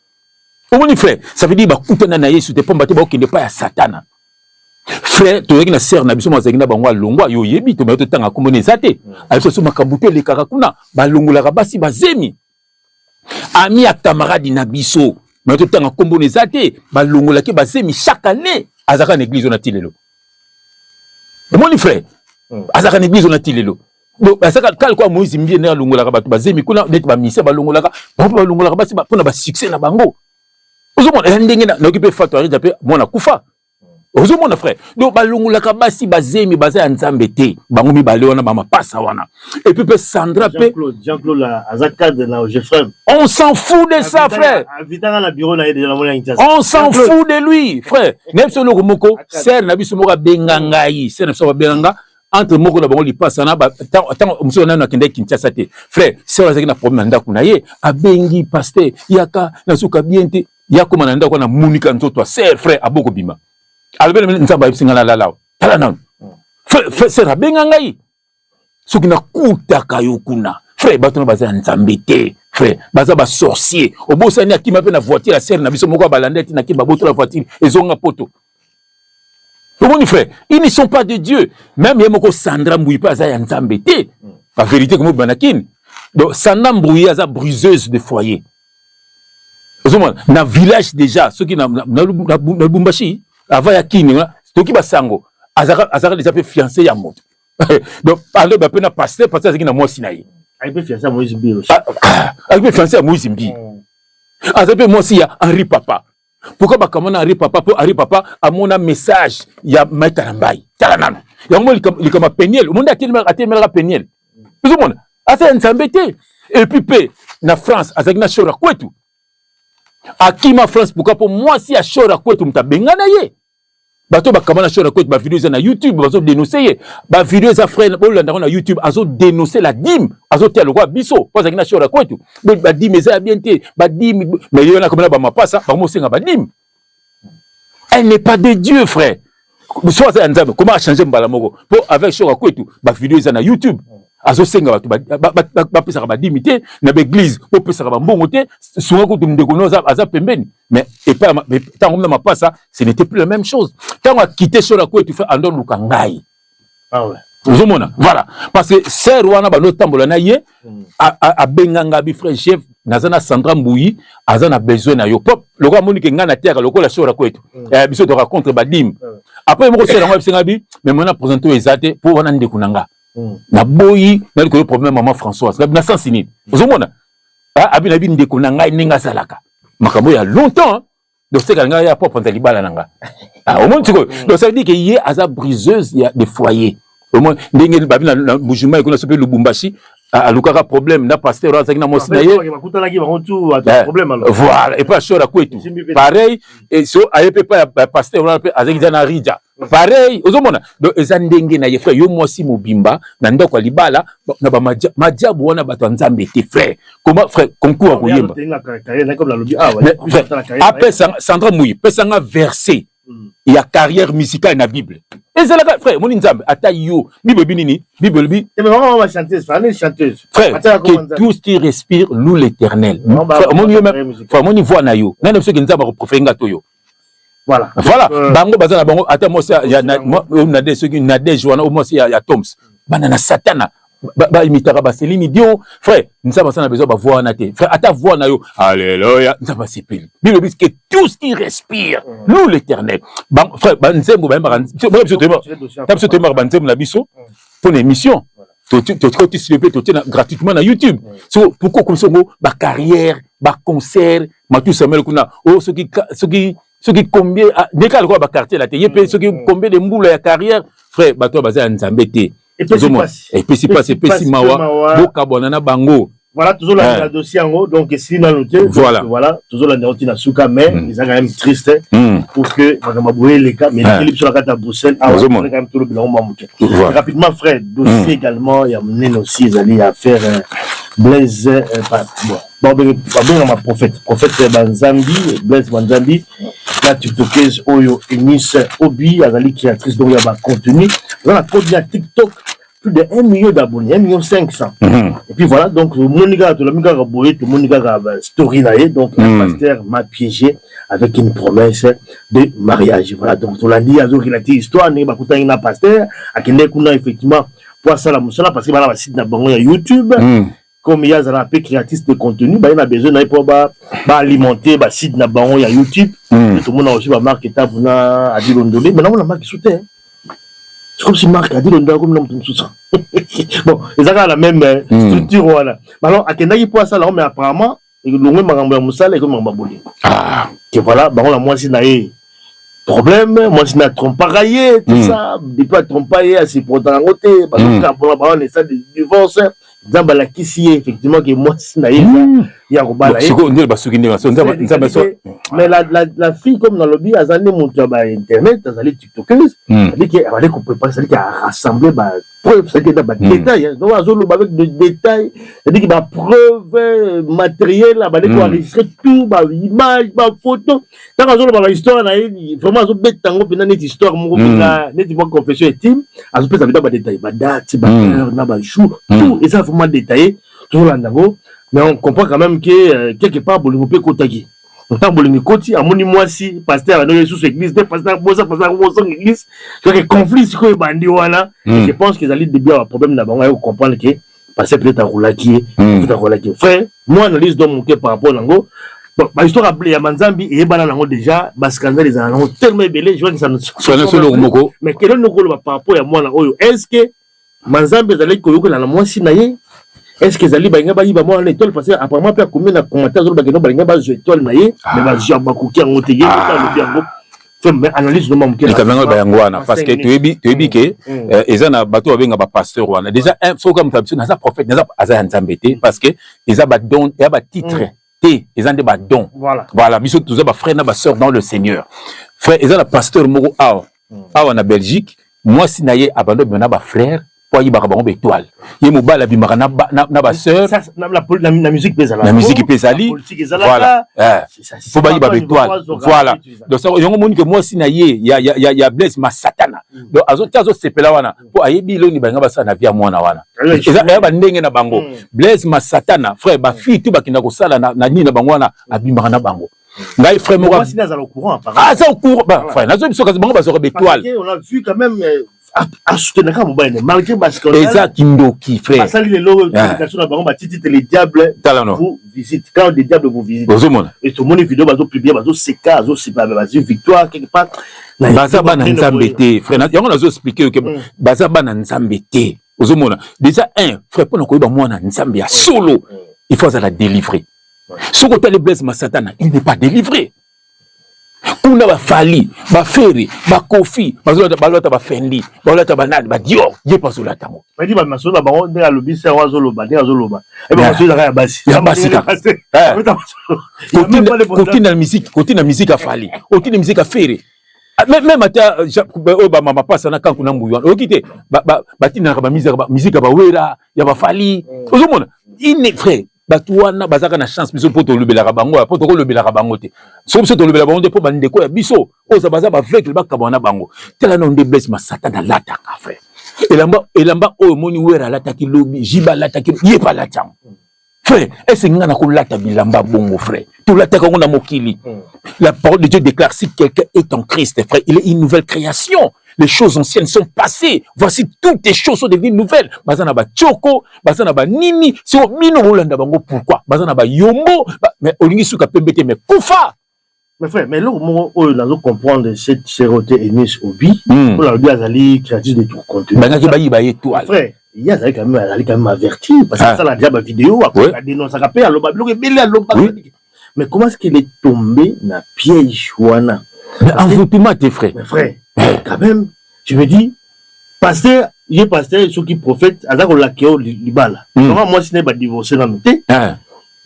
Omoni, frère, ça veut dire bakutana na Yesu te, pamba te bakokende pa ya Satana. Frère, toyaki na sœur na biso mo azalaki na bango, alongwa. Yo oyebi, tomaya totanga kombona eza te. Ayebi so makambo to elekaka kuna, balongolaka basi bazemi. Ami ya camarade na biso, maya totanga kombona eza te, balongolaki bazemi chaque année. Azalaka na église oyo na ti lelo. Omoni, frère, azalaka na église oyo na ti lelo. Azalaka kala kwa Moïse Mbie, ndenge alongolaka bato bazemi kuna, neti bamisia balongolaka bango mpe, balongolaka basi mpona basuccès na bango. Ozomona ya ndenge nayoki mpe Fato Arija mpe mwana kufa. Ozomona, frère, donc balongolaka basi bazemi, baza ya Nzambe te, bango mibale wana, bamapasa wana. Et puis mpe Sandra mpe. Jean-Claude aza cadre na Ogefrem. On s'en fout de ça, frère. Invitanga na bureau na ye déjà, namoni. On s'en fout de lui, frère. Na biso eloko moko, sœur na biso moko abenga ngai, sœur na biso abenga nga, entre moko na bango lipasa na ntango mosusu nano akendaki Kinshasa te. Frère, sœur azalaki na problème na ndako na ye, abengi pasteur: yaka, nazoka bien te. Yakoma na ndako wana, monika nzoto ya sœur, frère, aboko bima, alobi: Nzambe ayebisi ngai nalala. Tala nano, sœur abenga ngai, soki nakutaka yo kuna. Frère, bato na baza ya Nzambe te, frère, baza basorcier. Obosani akima mpe na voiture ya sœur na biso moko, abalanda eti naki babotola voiture, ezonga poto. Omoni, frère, ils ne sont pas de Dieu. Même ye moko Sandra Mbuyi mpe aza ya Nzambe te. Bavérité komo na Kini. Donc Sandra Mbuyi aza briseuse de foyer. Ozomona na village déjà, soki na Lubumbashi avant ya Kini, toki basango, azalaka déjà mpe fiancé ya moto. Donc aloba mpe na pasteur, pasteur azalaki na mwasi na ye. Azalaki mpe fiancé ya Moïse Mbiye. Azalaki mpe fiancé ya Moïse Mbiye, azali mpe mwasi ya Henri Papa. Pourquoi bakamona Henri Papa? Mpo Henri Papa amona message ya Maître na Mbai. Tala nano yango mo likambo ya Peniel, omondi atelemelaka Peniel. Ozomona, aza ya Nzambe te. Et puis mpe na France azalaki na Shora Kwetu, akima France. Pourquoi? Mpo mwasi ya Shora Kwetu moto abengana ye. Bato bakama na Shora Kwetu, bavideo eza na YouTube, bazodénonce ye. Bavideo eza, frère, bolanda yango na YouTube. Azodénonce la dîme, azoteya lokola biso, mpo azalaki na Shora Kwetu. Badîme eza ya bien te, badîme. Mais ye wana komona bamapasa bango mosenga badîme. Elle n'est pas de Dieu, frère. So aza ya Nzambe, comment achange mbala moko? Mpo avec Shora Kwetu, bavideo eza na YouTube, azosenga bato bapesaka badîme te na baéglise, bopesaka bambongo te, sunga kutu ndeko no aza pembeni. Mais epai ntango na mapasa, ce n'était plus la même chose. Ntango akite Shora Kwetu, fe andoluka ngai. Ozomona, voilà, parce que sœur wana banotambola na ye, abenganga bi: frère chef, naza na Sandra Mbuyi, aza na besoin na yo. Po lokola amoni ke ngai nateyaka lokola Shora Kwetu, biso toka contre badîme. Après moko sœur yango abisenga bi: mais mona présente oyo eza te, mpo wana ndeko na nga, naboyi nali koyo problème. Mama Françoise na sensi nini? Ozomona, Ah, abi nayebi ndeko na ngai ndenge azalaka makambo ya longtemps. Donc seka ngai ya propre nza libala na nga. Ah, omoni sikoyo. Donc ça veut dire que ye aza briseuse ya de foyer. Omoni ndenge babi na Mbujimai kuna, so mpe Lubumbashi, alukaka problème na pasteur oyo azalaki na mwasi na ye. Bakutanaki bango tu bato Eh, problème alors. Voilà, et puis ashora kwetu pareil, et so aye mpe pa ya pasteur wana mpe azalaki za na rija pareil. Ozomona, donc eza ndenge na ye. Frère, yo mwasi mobimba na ndako ya libala na bamajabu wana, bato ya Nzambe te. Frère, comment, frère, concours ya koyemba? Mais, frère, apesa Sandra Mouyi, pesanga verset ya carrière musicale na Bible. Ezalaka, frère, omoni Nzambe ata yo. Bible ebi nini? Bible elobi, frère, que tout ce qui respire loue l'Éternel. Frère, omoni yo même, frère, omoni voix na yo nani? Soki Nzambe akopréféré nga to yo. Voilà. Bango baza na bango ata mwasi ya Nadege, soki Nadege wana o mwasi ya Toms, bana na Satana, baimitaka baCéline Dion. Frère, Nzambe aza na besoin bavoix wana te. Frère, ata voix na yo, alleluya, Nzambe asepeli. Bible ebi que tout ce qui respire loue l'Éternel. Frère, banzembo bayembaka, biso toyembaka banzembo na biso mpo na émission, totikoti mpe totie gratuitement na YouTube. So pourquoi komisi yango bacarrière, baconcert? Matu Samuel kuna o soki combien ndeka lokola baquartier la te, ye mpe soki combien de mbula ya carrière. Frère, bato oyo baza ya Nzambe te. Epesi pasi, epesi mawa. Bokabwana na bango. Voilà, tozolandela dossier yango, donc esili nano te. Voilà, tozolandela yango ntina suka, mais eza quand même triste pour que makambo boye eleka, mais elekeli biso na kati ya Bruxelles awa. Quand même tolobela yango mwa moke rapidement. Frère, dossier également ya monene aussi ezali ya affaire Blaise, babengama prophète Banzambi, Blaise Banzambi na tiktokeuse oyo Eunice Obi. Azali créatrice donc ya bacontenu, aza na code ya TikTok, plus de 1 million d'abonnés, 1 million 500. Et puis voilà, donc, tomoni kaka, tolami kaka boye, tomoni kaka story na ye. Donc, un pasteur m'a piégé avec une promesse de mariage. Voilà, donc, tolandi azo relater histoire, ndenge bakutani na pasteur, akende kuna effectivement po asala mosala, parce que bana basite na bango ya YouTube. Comme ye azala mpe créatrice de contenu, baye na besoin na ye mpo baalimenter basite na bango ya YouTube. Tomona aussi bamarque etape na Adi Londole, mais namona marque su te. C'est comme si marque Adi Londole akomi na moto mosusu. Bon, eza kaka la même structure wana. Alors akendaki mpo asala yango, mais apparemment elongwe makambo ya mosala, ekomi makambo ya bolingo. Que voilà, bango na mwasi na ye problème, mwasi na atrompaka ye, tout ça. Depuis atrompa ye, asupportaka yango te, bazokabola bango na état de divorce. Nzambe alakisi ye effectivement ke mwasi na ye eza ya kobala ye. Sikoyo ndenge basuki, ndenge so Nzambe so. Mais la fille, comme nalobi, aza nde moto ya bainternet, azali tiktokeuse. C'est-à-dire que abandi kopréparer, c'est-à-dire que arassemble bapreuve, c'est-à-dire que na badétail, donc azoloba avec des détails, c'est-à-dire que bapreuve matériel, abandi koenregistrer tout, baimage, baphoto. Ntango azoloba bahistoire na ye, vraiment azobeta yango mpenza neti histoire moko mpenza, neti mwa confession intime. Azopesa mpenza badétail, badate, baheure na bajour, tout eza vraiment détaillé. Tozolanda yango, mais on comprend quand même que quelque part bolingo mpe ekotaki. Ntango bolingo ekoti, amoni mwasi pasteur andaki lisusu église te, pasteur bosa, pasteur bosonga église. Donc conflit sikoyo ebandi wana. Je pense que ezali début ya baproblème na bango. Aye comprendre que pasteur peut-être aroulaki ye, peut-être aroulaki ye. Frère, moi analyse donc moke par rapport nango. Bon, bahistoire ya Manzambi eyebana nango déjà, bascandale ezala nango tellement ebele, je vois que ça ne sona solo moko. Mais kelo nokoloba par rapport ya mwana oyo, est ce que Manzambi ezalaki koyokela na mwasi na ye? Est ce que ezali balinga bayiba mwana na étoile? Parce que apparemment mpe akomi na commentaire, azoloba keno balinga bazwa étoile na ye, mais bazwa, bakoki yango te. Ye moko alobi yango. Mais analyse noma moke. Likambo yango bayango wana, parce que toyebi ke eza na bato babenga bapasteur wana déjà. Soki moto biso naza prophète, naza, aza ya Nzambe te, parce que eza badon, eza batitre te, eza nde badon. Voilà, biso toza bafrère na basœur dans le Seigneur. Frère, eza na pasteur moko awa awa na Belgique, mwasi na ye abandi obima na bafrère mpo ayibaka bango baétoile. Ye mobali abimaka na basœur. Na musique mpe ezala. Na musique mpe ezali, voilà, fo bayiba baétoile. Voilà, donc yango moni ke mwasi na ye ya Blaise Masatana, donc azotia, azosepela wana mpo ayebi eloni balinga basala na vie ya mwana wana. Eza ya bandenge na bango. Blaise Masatana, frère, bafille tu bakenda kosala na nini na bango wana, abimaka na bango. Ngai frère moko aza au courant. Aza au courant, frère, nazo biso, kasi bango bazwaka baétoile. On a vu quand même asoutenaka mobali malgré bascandale. Eza kindoki, frère. Basali lelo publication na bango, batiti te: "Le diable vous visite", quand le diable vous visite. Ozomona. Et tomoni vidéo bazopublier, bazoseka, azosepa, bazwi victoire quelque part. Baza bana Nzambe te, frère. Yango nazo expliquer ke baza bana Nzambe te. Ozomona déjà un frère, mpona koyeba mwana Nzambe ya solo. Il faut azala délivré. Soki otali Blaise Masatana, il n'est pas délivré. Kuna baFally, baFerre, baKoffi bazolata baFendi, bazolata banani, baDior, ye mpe azolata yango. Badi bamasolo na bango ndenge alobi se yango, azoloba ndenge azoloba, masolo ezaka ya basi. Ya basi kaka. Kotinda musique, kotinda musique aFally, otinda musique aFerre, même ata oyo bamama pasa na kanku na mbuyu wana, oyoki te batindaka bamusique ya baWerra, ya baFally. Ozomona ine, frère, bato wana bazalaka na chance. Biso mpo tolobelaka bango, mpo tokolobelaka bango te. Soki biso tolobela bango te, mpo bandeko ya biso oyo baza baaveugle, bakabwana na bango. Tala nano nde Blaise Masata nalataka, frère, elamba, elamba oyo omoni Werra alataki lobi, Jiba alataki, ye mpe alati yango, frère. Ese nga na kolata bilamba bongo, frère, tolataka yango na mokili. La parole de Dieu déclare: si quelqu'un est en Christ, frère, il est une nouvelle création, les choses anciennes sont passées, voici, toutes les choses sont devenues nouvelles. Baza na batioko, baza na banini. Siko bino bolanda bango pourquoi? Baza na bayombo, mais olingi suka pembe te, mais kufa. Mais frère, mais eloko moko oyo nazo comprendre, cette sœur te, Eunice Obi, oyo alobi azali créatrice de tout contenu. Bangaki bayiba ye étoile. Frère, ye azali quand même averti, parce que asala déjà bavidéo, adénonçaka mpe, aloba biloko ebele, aloba. Mais comment est-ce qu'il est tombé na piège wana? Mais envoûtement te, frère. Mais frère, quand même, je me dis, pasteur, ye pasteur, soki prophète aza kolaka yo libala, vraiment mwasi na ye badivorce nano te,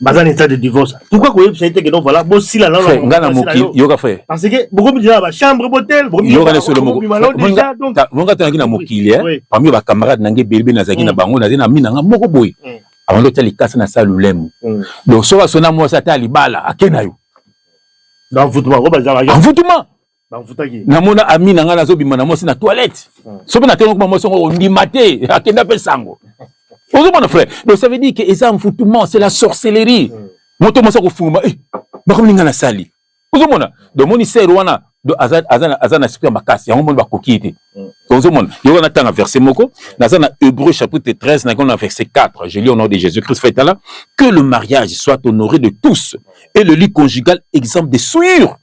baza na état de divorce, pourquoi koyebisa ye te ke non, voilà, bosila? Nano nga na mokili, yoka, frère. Parce que bokomi déjà na bachambre botel. Yoka na solo moko, monga tonaki na mokili, parmi bacamarade na ngai ebele be nazalaki na bango, nazali na mi na nga moko boye avant otya likasa na sa lolemo. Donc soki asona mwasi ata libala, ake na yo. Envoûtement. Namona ami na ngai nazobima na mwasi na toilette. Soki natenga kuma mwasi yango, ondima te, akenda mpe sango. Ozomona, frère? Donc ça veut dire que eza envoûtement, c'est la sorcellerie. Moto mwasi akofungama, eh, makambo ninga nasali. Ozomona, donc moni sœur wana aza na esprit ya makasi, yango moni bakoki te. Ozomona, yo wana, tanga verset moko, naza na Hébreu chapitre 13, nango na verset 4. Je lis au nom de Jésus Christ. Fait là que le mariage soit honoré de tous et le lit conjugal exempt de souillure,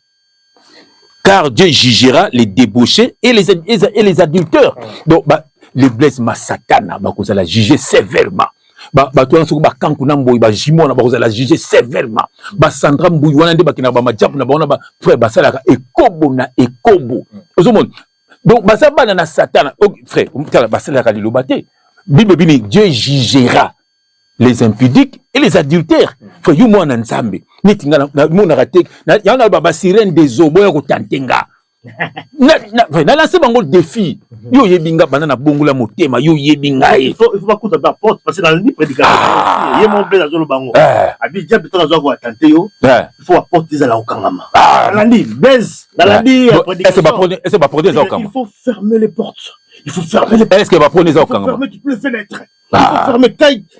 car Dieu jugera les débauchés et les adultères. Donc bah, les Blaise Masakana bakozala juger sévèrement. Bato wana, soki bakanku na mboyi, bajimo wana bakozala juger sévèrement. BaSandra Mbuyi wana nde bakendaka bamajapu na bango na frère, basalaka ekobo na ekobo. Ozomona, donc baza bana na Satana, frère. Tala, basalaka liloba te. Bible bini: Dieu jugera les impudiques et les adultères. Frère, yo mwana Nzambe neti nga, namonaka te yango na basirène des eaux boya kotante nga. Nalance bango défi. Yo oyebi nga banda na bongola motema, yo oyebi ngai. Il faut bakuta mpe porte, parce que nalandi prédication ye mo mpe nazoloba yango, abi diable ntango azwa koatante yo, il faut baporte ezala kokangama. Nalandi Blaise, nalandi. Est-ce baporte eza kokangama? Il faut fermer les portes, il faut fermer les portes. Est-ce que baporte eza kokangama? Fermer toutes les fenêtres, il faut fermer.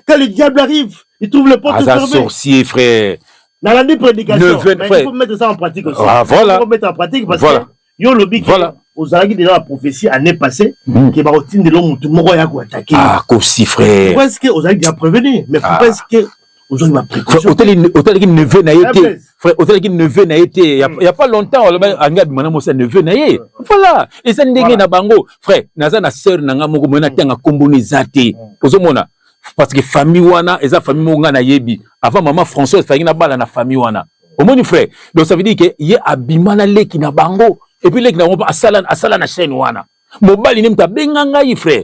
Quand le diable arrive, il trouve les portes fermées. Aza sorcier, frère. Nalandi prédication, mais il faut mettre ça en pratique aussi. Ah, voilà. Il faut mettre en pratique, parce que yo olobi ke ozalaki déjà la prophétie année passée ke bakotindela motu moko ya koattaquer. Ah, kosi, frère. Pourquoi est-ce que ozalaki déjà prévenu? Mais pourquoi est-ce que ozwaki baprécaution? Otalaki neveu na ye te, frère? Otalaki neveu na ye te il y a pas longtemps, aloba alingi abima na mwasi ya neveu na ye. Voilà, eza ndenge na bango, frère. Naza na sœur na nga moko moye, natanga nkombo eza te. Ozomona, parce que famille wana eza famille moko nga nayebi avant mama Françoise fayaki na bala na famille wana. Omoni, frère? Donc ça veut dire que ye abima na leki na bango, et puis leki na bango asala, asala na chaîne wana. Mobali ne moto abenga ngai, frère.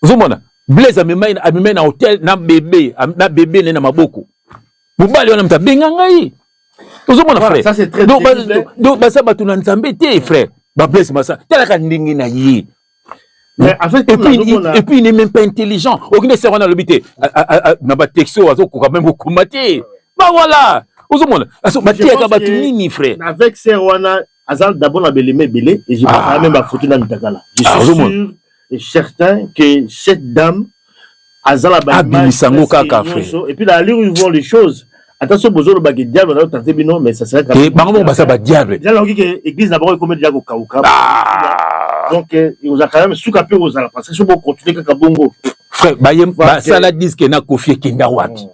Ozomona, Blaise amemai, amemai na hotel na bébé, na bébé ne na maboko. Mobali wana moto abenga ngai. Ozomona, frère? Donc baza bato na Nzambe te, frère. BaBlaise masa, talaka ndenge na ye. Mais en fait, et puis il n'est même pas intelligent. Okende sœur wana alobi te na batexte oyo azokoka même kokoma te. Ba voilà, ozomona, batiaka bato nini, frère? Avec sœur wana, aza d'abord na belema ebele, et j'ai ah. même bafoto na mitakala. Je suis sûr et certain que cette dame aza na Abimisa yango kaka, frère. Et puis dans l'allure où ils vont les choses, attention, bozolobaki diable na tante bino, mais ça serait Bango moko baza badiable. Diable oki ke église na bango ekomi déjà kokauka. Donc ozala quand même suka mpe ozala, parce que soki bocontinue kaka bongo. Frère, basala disque na Kofi, ekenda wapi?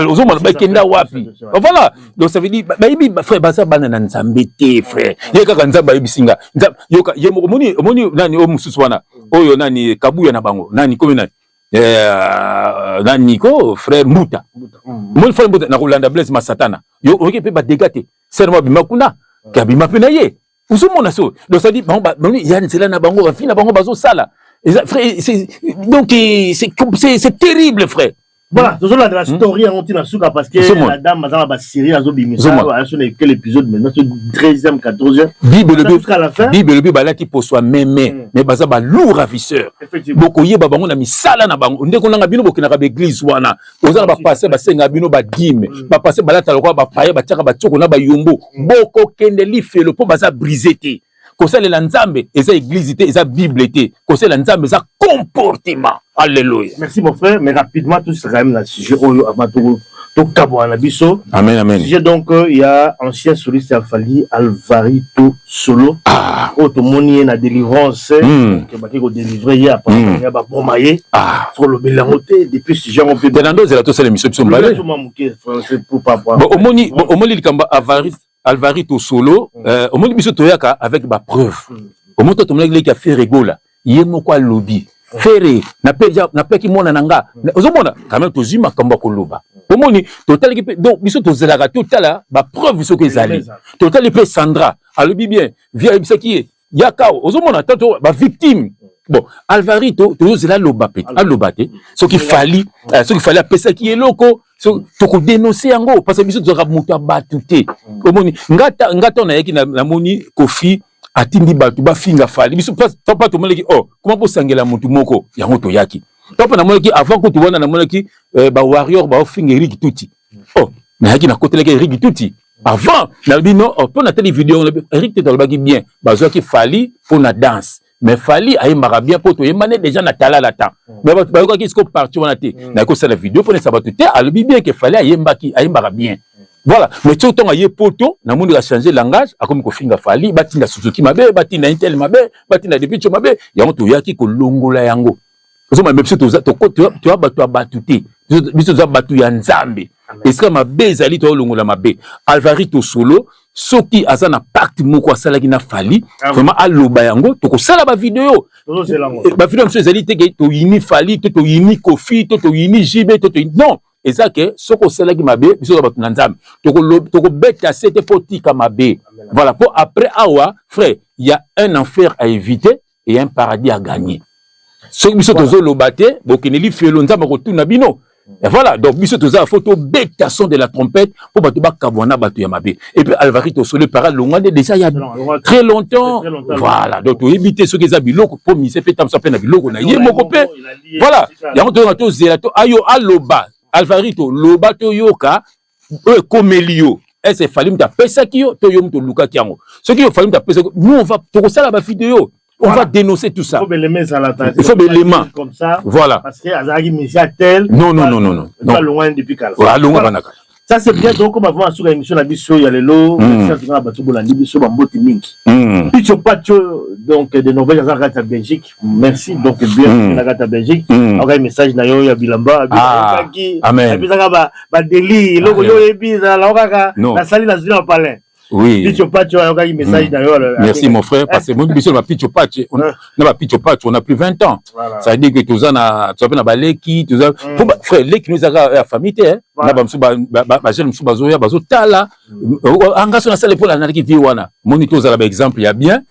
Ozomona, bakenda wapi? Voilà, donc ça veut dire bayebi, frère, baza bana na Nzambe te, frère. Ye kaka Nzambe ayebisi nga, yoka ye moko. Omoni, omoni nani oyo mosusu wana, oyo nani, Kabuya na bango, nani komi nani, Nani ko frère Mbuta, moni frère Mbuta nakolanda Blaise Masatana, yo oyoki mpe badega te, sere mo abima kuna, ke abima mpe na ye, ozomona. So donc ça dit bango ya nzela na bango, bafi na bango bazosala eza, frère, donc c'est terrible, frère. Voilà, tozolanda la story yango ntina suka, parce que la dame aza na basérie azobimisa aso na quel épisode maintenant? So 13e, 14e. Bible elobi, Bible elobi balati poso ya meme, mais baza balourd ravisseur. Bokoyeba bango na misala na bango. Ndeko nanga, bino bokendaka baeglise wana, oza na bapasteur basengaka bino badîme, bapasteur balata lokola bapaya, batiaka batioko na bayombo, bokokende lifelo mpo baza brisé te. Kosalela Nzambe eza église te, eza Bible te. Kosalela Nzambe eza comportement. Alléluia. Merci, mon frère. Mais rapidement, tout quand même na sujet oyo avant tokabwana na biso. Amen, amen. Sujet donc, il y a ancien soliste ya Fally, Alvarito Solo, oyo tomoni ye na délivrance, baki kodélivre ye apa baboma ye. Tolobeli yango te depuis sujet yango mpe. Te, na ndo ozela tosala émission biso mbale. Omoni, omoni likambo Alvarito Solo, omoni biso toyaka avec bapreuve. Omoni to tomonaki leki ya Ferre Gola, ye moko alobi Ferre napeki mwana na nga. Ozomona quand même tozwi makambo ya koloba. Omoni totalaki mpe, donc biso tozelaka totala bapreuve soki ezali. Totali mpe Sandra alobi bien, vi ayebisaki ye yaka. Ozomona tanto bavictime. Bon, Alvarito tozozela aloba pe, aloba te soki Fally, soki Fally apesaki eloko, tokodénonce yango, parce que biso tozalaka moto ya bato te. Omoni nga ntango nayaki, namoni Kofi atindi bato bafinga Fally. Biso pa tomonaki oh, koma bosangela motu moko yango toyaki to mpe namonaki avant kutu wana, namonaki bawarrior baofinga Erik Tuti. Oh, nayaki nakotelaki Erik Tuti avant, nalobi non, oh, mpo natali video Erik Tuti alobaki bien, bazwaki Fally mpo na danse, mais Fally ayembaka bien mpo toyembane déjà na talala temps, mais bato bayokaki siko parti wana te. Nayaki kosala video mpo nesa bato te, alobi bien ke Fally ayembaki, ayembaka bien, voilà. Mais ti ntongo aye poto, namoni achange langage, akomi kofinga Fally, batinda Suzuki mabe, batinda Intel mabe, batinda Depicho mabe. Yango toyaki kolongola yango. Ozomona, biso toza bato ya bato te, biso toza bato ya Nzambe. Esika mabe ezali, toyolongola mabe. Alvarito Solo, soki aza na pacte moko asalaki na Fally, vraiment aloba yango, tokosala bavideo. Bavideo mosusu ezali te ke toyini Fally to toyini Kofi to toyini JB to toyini, non. Eza ke soki osalaki mabe, biso toza bato na Nzambe, tokobeta se te mpo tika mabe. Voilà, mpo après awa, frère, il y a un enfer à éviter et un paradis à gagner. Soki biso tozoloba te, bokende lifelo, Nzambe akotuna bino. Et voilà, donc biso toza, faut tobeta son de la trompette mpo bato bakabwa na bato ya mabe. Et puis Alvarito Solo para longwa nde déjà ya très longtemps. Voilà, donc toyebi te soki eza biloko mpo mise mpe tamisa mpe na biloko na ye moko mpe. Voilà, yango toyoka, tozela to ayo aloba. Alvarito, loba toyoka oyo ekomeli yo. Ese Fally moto apesaki yo to yo moto olukaki yango? Soki yo Fally moto apesaki, nous on va, tokosala bavideo, on va dénoncer tout ça. Il faut belema ezala. Il faut belema. Comme ça. Voilà. Parce que azalaki musicien tel. Non, non, non, non, non. Non. Alongwa depuis kala. Alongwa bana kala. Ça, c'est bien. Donc on va voir sur l'émission na biso ya lelo. Merci à bato bolandi biso, bambote mingi. Picho Pacho donc de Norvège, aza kati ya Belgique. Merci donc bien na kati ya Belgique. Aka message na yo ya bilamba. Ah, amen. Abisaka ba ba deli eloko yo yebi ezala kaka nasali nazwi na palin. Picho Pacho ayokaki message na yo. Merci, mon frère, parce que moi biso ba Picho Pacho, na ba Picho Pacho, on a plus 20 ans. Voilà. Ça veut dire que toza na toza pe na baleki, toza po frère leki nous ezaka ya famille te, hein. Na ba musu ba jeune musu bazoya bazotala. Anga so nasala mpo nalaki vie wana. Moni tozala ba exemple ya bien.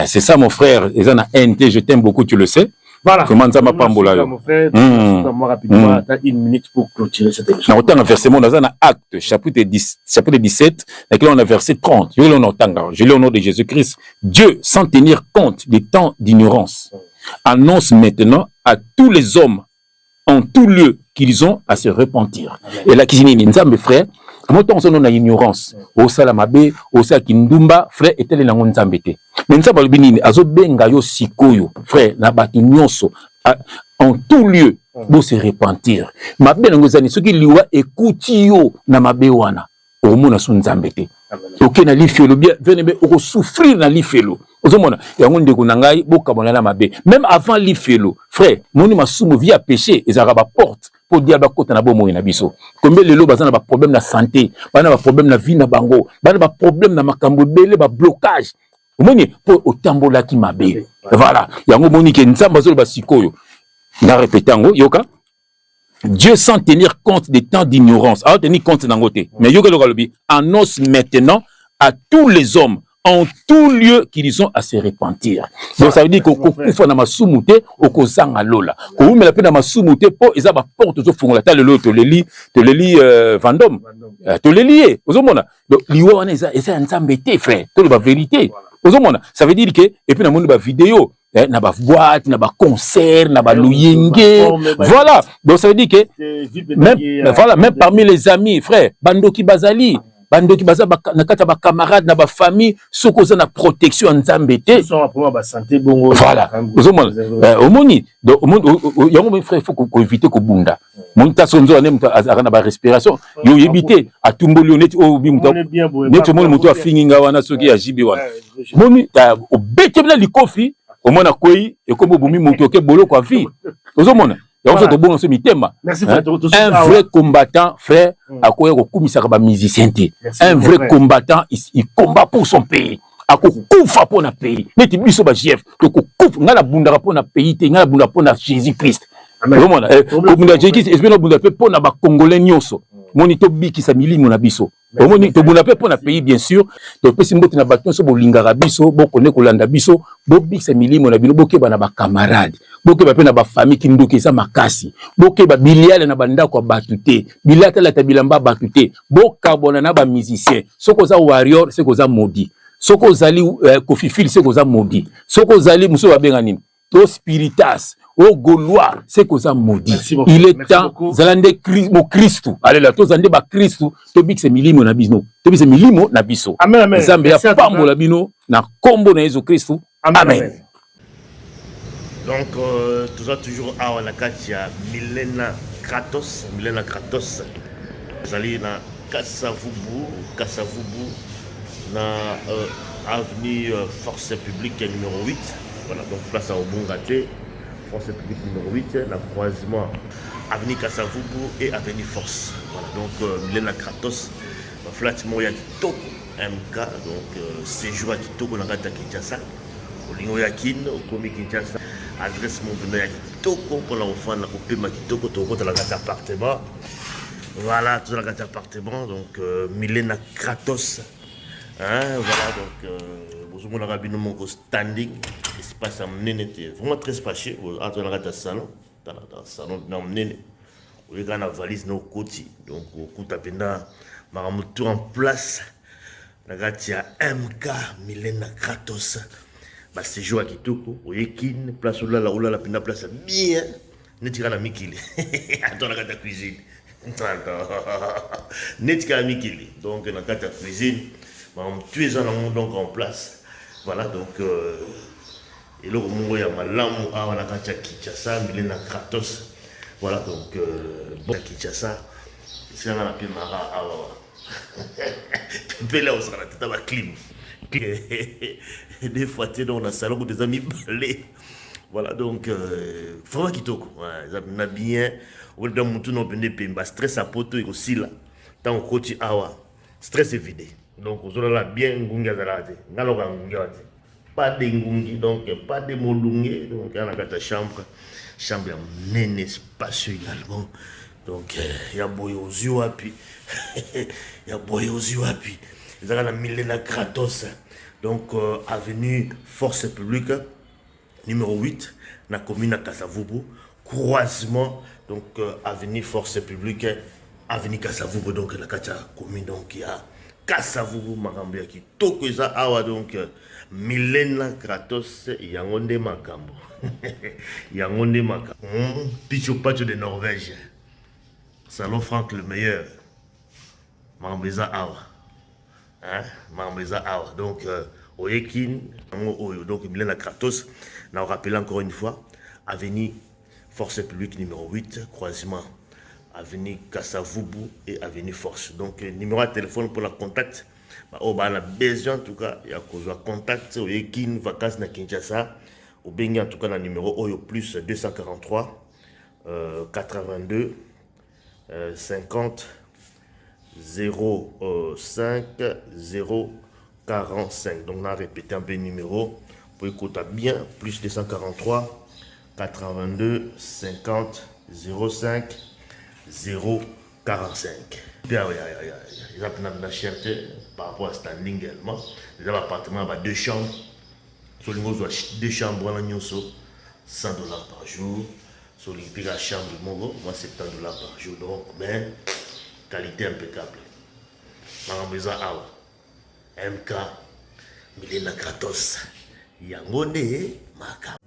C'est ça, mon frère, eza na NT, je t'aime beaucoup, tu le sais. Voilà. Vraiment Nzambe apambola yo. Mon frère, moi rapidement, attends une minute pour clôturer cette émission. Na kotanga verset mo naza na Acte chapitre 10, chapitre 17, nakeli on a verset 30. Yo on otanga. Je lis au nom de Jésus-Christ. Dieu, sans tenir compte des temps d'ignorance, annonce maintenant à tous les hommes en tout lieu qu'ils ont à se repentir. Et là, kisi nini Nzambe, frère, moto onso na ignorance, osala mabe, osala kindumba, frère, etele nango Nzambe te. Mais Nzambe alobi nini? Azobenga yo sikoyo, frère, na bato nyonso en tout lieu bo se repentir. Mabe nango ezali soki liwa ekuti yo na mabe wana, okomona so Nzambe te, oke na lifelo bien venebe, okosouffrir na lifelo. Ozomona yango, ndeko na ngai, bokabwana na mabe même avant lifelo. Frère, moni masumu, vie ya péché ezalaka baporte mpo diable akota na bomoi na biso. Kombe lelo baza na baproblème na santé, baza na baproblème na vie na bango, baza na baproblème na makambo ebele, bablocage. Omoni mpo otambolaki mabe. Voilà, yango omoni ke Nzambe azoloba sikoyo. Na répéter yango, yoka. Dieu, sans tenir compte des temps d'ignorance, a tenir compte nango te, mais yoka eloko alobi: annonce maintenant à tous les hommes en tout lieu qu'ils ont à se repentir. Donc ça veut dire kokufa na masumu te, okozanga lola. Kowumela mpe na masumu te, mpo eza baporte ozofungola. Ta lelo toleli, toleli Vandome, toleli ye. Ozomona, donc liwa wana eza ya Nzambe te, frère, toloba vérité. Ozomona, ça veut dire que, et puis namoni bavideo na baboîte, na baconcert, na baloyenge. Voilà, donc ça veut dire que même, voilà, même parmi les amis, frère, bandoki bazali, bandoki baza na kati ya bacamarade, na bafamille. Soki oza na protection ya Nzambe te, voilà. Ozomona, omoni yango, frère, faut koéviter kobunda. Moni ta soki nzoka nde moto azalaka na barespiration, yo oyebi te, atumboli yo neti oyo neti omoni moto afingi nga wana, soki ajibi wana, moni obetemi na likofi, omona kwei, ekomi obomi moto, oke boloko ya vie. Ozomona yango, so tobonga so mitema. Un vrai combattant, frère, akoya kokumisaka bamusicien te. Un vrai combattant, il combat pour son pays, akokufa mpo na pays. Neti biso ba GF tokokufa. Ngai nabundaka mpo na pays te, ngai nabundaka mpo na Jésus Christ. Ozomona, kobunda Jésus Christ ezipena, obunda mpe mpo na bacongolais nyonso. Moni, tobikisa milimo na biso. Omoni, tobunda mpe mpo na pays, bien sûr. Topesi mbote na bato nyonso bolingaka biso, bokone kolanda biso. Bobikisa milimo na bino, bokeba na bacamarade, bokeba mpe na bafamille. Kindoki eza makasi. Bokeba biliale na bandako ya bato te, biliatalata bilamba ya bato te. Bokabwana na bamusicien. Soki oza warrior, soki oza maudit, soki ozali kofifili, soki oza maudit, soki ozali mosusu babenga nini to spiritas o gaulois, c'est koza maudit. Il est temps, zala nde mokristu. Alela, tozala nde bakristu, tobikisa milimo na bino, tobikisa milimo na biso. Nzambe apambola bino na nkombo na Yesu Kristu, amen. Donc toza toujours awa na kati ya Milena Kratos. Milena Kratos ezali na Kasavubu, Kasavubu na avenue Force Publique numéro 8. Voilà, donc place ya Obunga te, Force Publique numéro 8, na croisement avenue Kasavubu et avenue Force. Voilà, donc Milena Kratos, baflat moko ya kitoko, MK. Donc séjour ya kitoko na kati ya Kinshasa. Olingi oya Kin, okomi Kinshasa, adresse mo mpena ya kitoko mpona kofanda, kopema kitoko. Tokokota na kati ya appartement. Voilà, toza na kati ya appartement. Donc Milena Kratos, hein, voilà. Donc bozomonaka bino moko, standing, espace ya monene te, vraiment très spacieux. Awa na kati ya salon, tala salon na monene, oyeka na valise na okoti. Donc okuta mpenza makambo tout en place na kati ya MK Milena Kratos. Baséjour ya kitoko, oye Kin, place olala, olala mpenza place ya bien, neti kaka na mikili. Ato na kati ya cuisine, neti kaka mikili. Donc na kati ya cuisine, makambo tu eza nango donc en place. Voilà, donc eloko moko ya malamu awa na kati ya Kinshasa, Milena Kratos. Voilà, donc bon, Kinshasa esilanga na pemaka awa pepele, ozala na tata baclim des fois te. Donc na salon kutu eza mibale. Voilà, donc vraiment kitoko, eza na bien. Okoleta mutu na opende pemba, stress ya poto ekosila ntango okoti awa, stress evide. Donc ozolala bien, ngungi azalaka te. Nga loka ngungi awa te, pas de ngungi, donc pas de molunge. Donc aya na kati ya chambre, chambre ya monene, spacieux également. Donc ya boye ozwi wapi? Ya boye ozwi wapi? Ezalaka na Milena Kratos. Donc avenue Force Publique numéro 8, na commune ya Kasavubu, croisement donc avenue Force Publique, avenue Kasavubu, donc na kati ya commune donc ya Kasavubu. Makambo ya kitoko eza awa. Donc Milena Kratos, yango nde makambo, yango nde makambo. Picho Pacho de Norvège, salon Frank le meilleur. Makambo eza awa, hein? Makambo eza awa. Donc oye Kin, yango oyo. Donc Milena Kratos, na rappeler encore une fois, avenue Force Publique numéro 8, croisement avenue Kasavubu et avenue Force. Donc numéro de téléphone pour la contact, oyo baa na besoin en tout cas ya kozwa contact, oye Kin, vacances na Kinshasa, obengi en tout cas na numéro oyo: plus 243 82 50 0 5 0 45. Donc on a répété un peu le numéro pour écouter bien: plus 243. 82 50 05 045. Mpe eza mpena mpena cher te par rapport à standing également. Eza baappartement ya ba deux chambres. So olingi ozwa deux chambres wana nyonso, 100 $ par jour. So olingi mpe kaka chambre moko, mwa 70 $ par jour. Donc, mais qualité impeccable. Makambo eza awa, MK Milena Kratos, yango nde makambo.